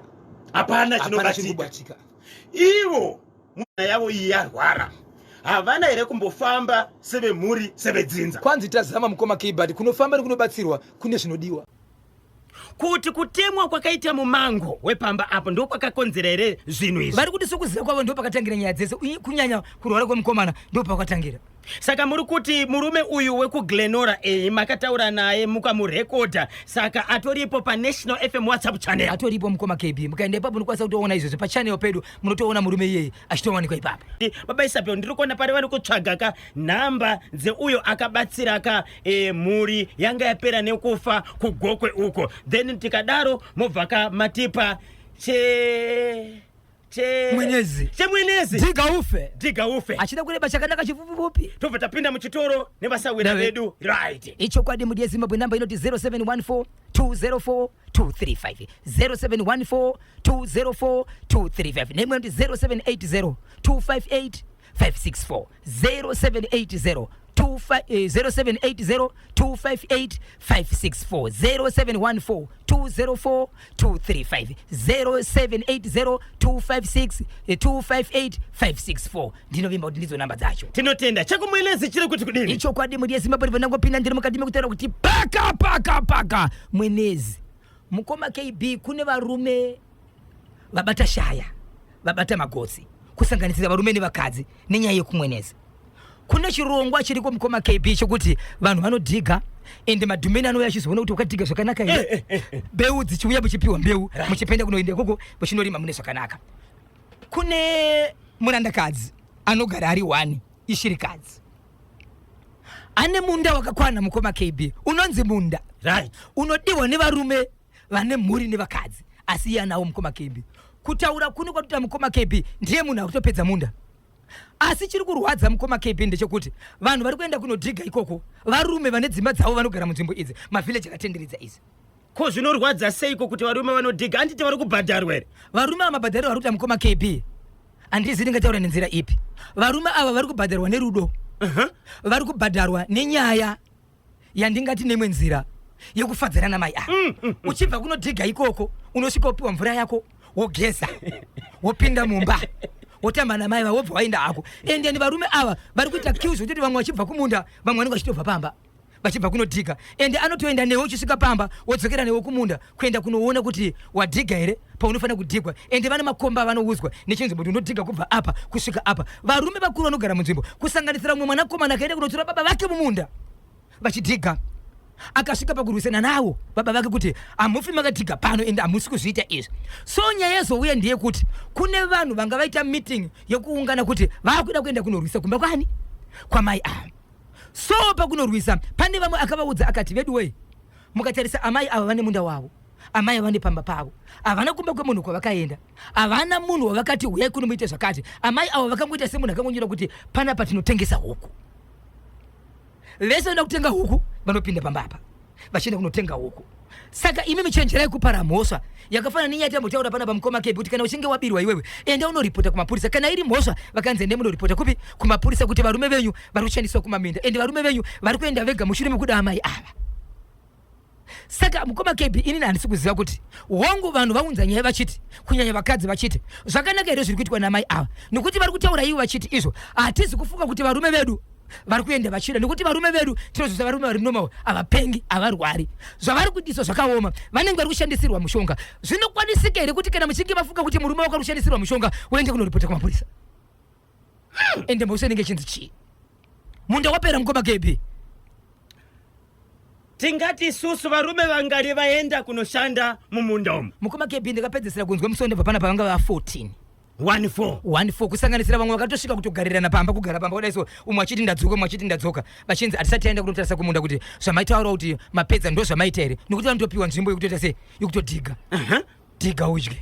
A: hapana
C: hapana
A: chinobatika.
C: Chinobatika.
A: Ivo mwana yavo iyi yarwara, havana here kumbofamba sevemhuri, sevedzinza?
C: Kwanzi tazama, mukoma K, but kunofamba nekunobatsirwa kune zvinodiwa.
A: Kuti kutemwa kwakaita mumango wepamba apo ndo kwakakonzera here zvinhu izvi?
B: Vari kuti sokuziva kwavo ndo pakatangira nyaya dzese, kunyanya kurwara kwemukomana ndo pakatangira.
A: Saka muri kuti murume uyu wekuGlenora eyi makataura naye mukamurekodha, saka atoripo paNational FM WhatsApp channel?
B: Atoripo, mukoma KB. Mukaenda ipapo munokwanisa kutoona izvozvo pachannel pedu, munotoona murume iyeye achitowanikwa ipapo.
A: Baba Isabel, ndiri kuona pari vari kutsvaga ka nhamba dzeuyo akabatsira ka mhuri yanga yapera nekufa kuGokwe uko. Then tikadaro mobva ka matipa che che
B: Mwenezi.
A: Chemwenezi.
B: Dhiga ufe.
A: Dhiga ufe.
B: Achida kureba chakanaka chifupifupi.
A: Tobva tapinda muchitoro nevasawira vedu, right?
B: Ichokwadi, mudi yeZimbabwe. Namba inoti 0714 204 235, 0714 204 235, neimwe inoti 0780 258 564, 0780 0780 258 564, 0714 204 235, 0780 256 258 564. Ndinovimba kuti ndidzo namba dzacho.
A: Tinotenda. Chekumwenezi chiri kuti kudini?
B: Ichokwadi, mudi yeZimbabwe. Ndangopinda ndiri mukati mekutaura kuti paka paka paka Mwenezi, mukoma KB, kune varume vabata shaya, vabata magotsi, kusanganisira varume nevakadzi nenyaya yekumwenezi. Kune chirongwa chiriko, mukoma KB, chekuti vanhu vanodhiga ende madhumeni anouya achizoona kuti wakadhiga zvakanaka here, mbeu dzichiuya, muchipiwa mbeu, muchipenda kunoenda ikoko muchinorima mune zvakanaka. Kune murandakadzi anogara ari one, ishirikadzi, ane munda wakakwana, mukoma KB, unonzi munda unodiwa nevarume vane mhuri nevakadzi, asi iye anawo, mukoma KB. Kutaura kuno kwatoita, mukoma KB, ndiye munhu akutopedza munda. Asi chiri kurwadza, mukoma KB, ndechekuti vanhu vari kuenda kunodhiga ikoko varume vane dzimba dzavo, vanogara munzvimbo idzi, mavhileji akatenderedza idzi.
A: Ko zvinorwadza seiko kuti varume vanodhiga? Handiti vari kubhadharwa here?
B: Varume ava mabhadhariro vari kuita, mukoma KB, handizi ndingataura nenzira ipi. Varume ava vari kubhadharwa nerudo, vari kubhadharwa nenyaya yandingati neimwe nzira yekufadzana namai ava. Uchibva kunodhiga ikoko, unosvika wopiwa mvura yako, wogeza, wopinda mumba, wotamba namai va, wobva waenda hako. Endeni varume ava vari kuita queues zvekuti vamwe vachibva kumunda, vamwe vanenge vachitobva pamba vachibva kunodhiga, ende anotoenda newe uchisvika pamba, wodzokera newe kumunda kuenda kunoona kuti wadhiga here paunofanira kudhigwa. Ende vane makomba avanoudzwa nechinzvimbo kuti unodhiga kubva apa kusvika apa. Varume vakuru vanogara munzvimbo, kusanganisira mumwe mwanakomana akaenda kunotora baba vake mumunda vachidhiga, akasvika pakurwisana navo baba vake kuti hamufi makadhiga pano, ende hamusi kuzviita izvi. So nyaya yazouya ndeyekuti kune vanhu vanga vaita meeting yekuungana kuti vaakuda kuenda kunorwisa kumba kwani, kwamai ava. So pakunorwisa pane vamwe akavaudza akati, vedu wei, mukatarisa amai ava vane munda wavo, amai ava vane pamba pavo, havana kumba kwemunhu kwavakaenda, havana munhu wavakati huyai kuno muite zvakati. Amai ava vakangoita semunhu akangonyora kuti panapa tinotengesa huku, vese vanoda kutenga huku vanopinda pamba apa vachienda kunotenga huku. Saka imi michenjerai kupara mhosva yakafanana nenyaya tambotaura pana pamukoma kebi kuti kana uchinge wabirwa iwewe, enda unoripota kumapurisa. Kana iri mhosva, vakanzi ende munoripota kupi? Kumapurisa, kuti varume venyu vari kushandiswa kumaminda, ende varume venyu vari kuenda vega mushure mekuda amai ava. Saka mukoma KB, inini handisi kuziva kuti hongu vanhu vaunza nyaya vachiti, kunyanya vakadzi vachiti zvakanaka here zviri kuitwa namai ava, nokuti vari kutaura ivo vachiti izvo hatizi kufunga kuti varume vedu. vari kuenda vachida nekuti varume vedu tinozvisa varume vari normal havapengi havarwari zvavari kuitiswa zvakaoma vanenge vari kushandisirwa mushonga zvinokwanisika here kuti kana muchinge mafunga kuti murume wako ari kushandisirwa mushonga uende kunoripota kumapurisa ende mhosva inenge ichinzi chii munda wapera mukoma kb
A: Tingati isusu varume vangari vaenda kunoshanda mumunda umu?
B: Mukoma KB ndakapedzesera kunzwa musi wandabva pana pavanga va 14.
A: 1 4
B: 1 4 kusanganisira vamwe vakatosvika kutogarirana pamba kugara pamba kudai so umwe achiti ndadzoka umwe achiti ndadzoka vachinzi hatisati taenda kunotarisa kumunda kuti zvamaitaura kuti mapedza ndo zvamaita here nekuti vanotopiwa nzvimbo yekutoita sei yekutodhiga uh -huh. dhiga udye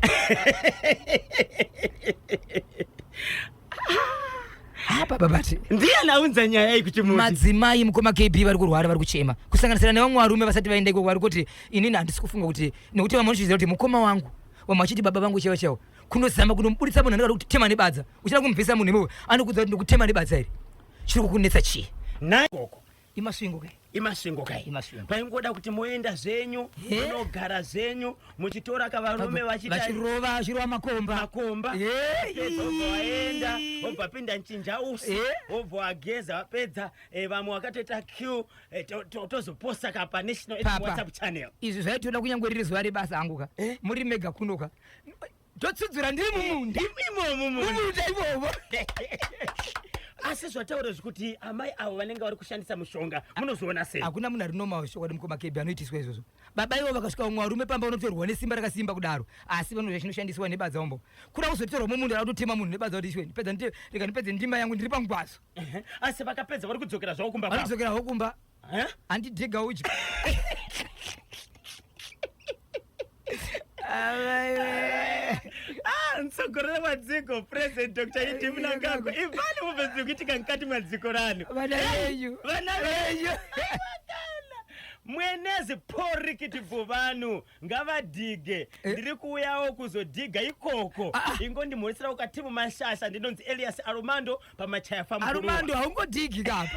B: apa babati
A: ndiye anaunza nyaya iyi kuti
B: madzimai mukoma kb vari kurwara vari kuchema kusanganisira nevamwe varume vasati vaenda ikoko vari kuti inini handisi kufunga kuti nekuti vamwe vanochiziva kuti mukoma wangu vamwe vachiti baba vangu chaivo chaivo kunozama kunomuburitsa munhu anenge kuti tema nebadza uchida kumubvisa munhu imomo anokuudza kuti ndokutema nebadza iri chiri kukunetsa chii
A: naikoko
B: imasvingo kai
A: imasvingo kai
B: Imasvingo.
A: paingoda kuti moenda zvenyu
B: He?
A: munogara zvenyu muchitora kavarume vachiita
B: vachirova vachirova makomba
A: makomba
B: Hey!
A: Wapedza wobva waenda wobva wapinda nchinjausi
B: Eh?
A: wobva wageza wapedza eh, vamwe vakatoita q eh, tozoposta ka panational
B: Papa.
A: whatsapp channel
B: izvi zvaitoda kunyange riri zuva rebasa hangu ka muri mega kuno ka totsudzura ndiri mumunda
A: imomo mumunda
B: mumunda imomo
A: asi zvataura zvekuti amai avo vanenge vari kushandisa mushonga munozoona sei
B: hakuna munhu ari normal chokwadi mukoma kebi anoitiswa izvozvo baba ivo vakasvika vamwe varume pamba unotorwa nesimba rakasimba kudaro asi vanozva chinoshandiswa nebadza umbo kuda kuzotorwa mumunhu ada kutotema munhu nebadza kuti ishwe ndipedza rega ndipedze ndima yangu ndiri pangwazo
A: asi vakapedza vari kudzokera zvavo kumba
B: vari kudzokera zvavo kumba handidhiga udya
A: Ah, mtsogolera wa dziko president dr ed mnangagwa ivani mubve zviri kuitika mukati madziko ranu
B: vana venyu
A: vana venyu mwenezi porikiti bvuvanu ngavadhige
B: Eh.
A: ndiri kuuyawo kuzodhiga ikoko
B: Ah, ah.
A: ingondimhoreserawo katimu mashasha ndinonzi elias arumando pamachaya
B: arumando haungodhigi kapa.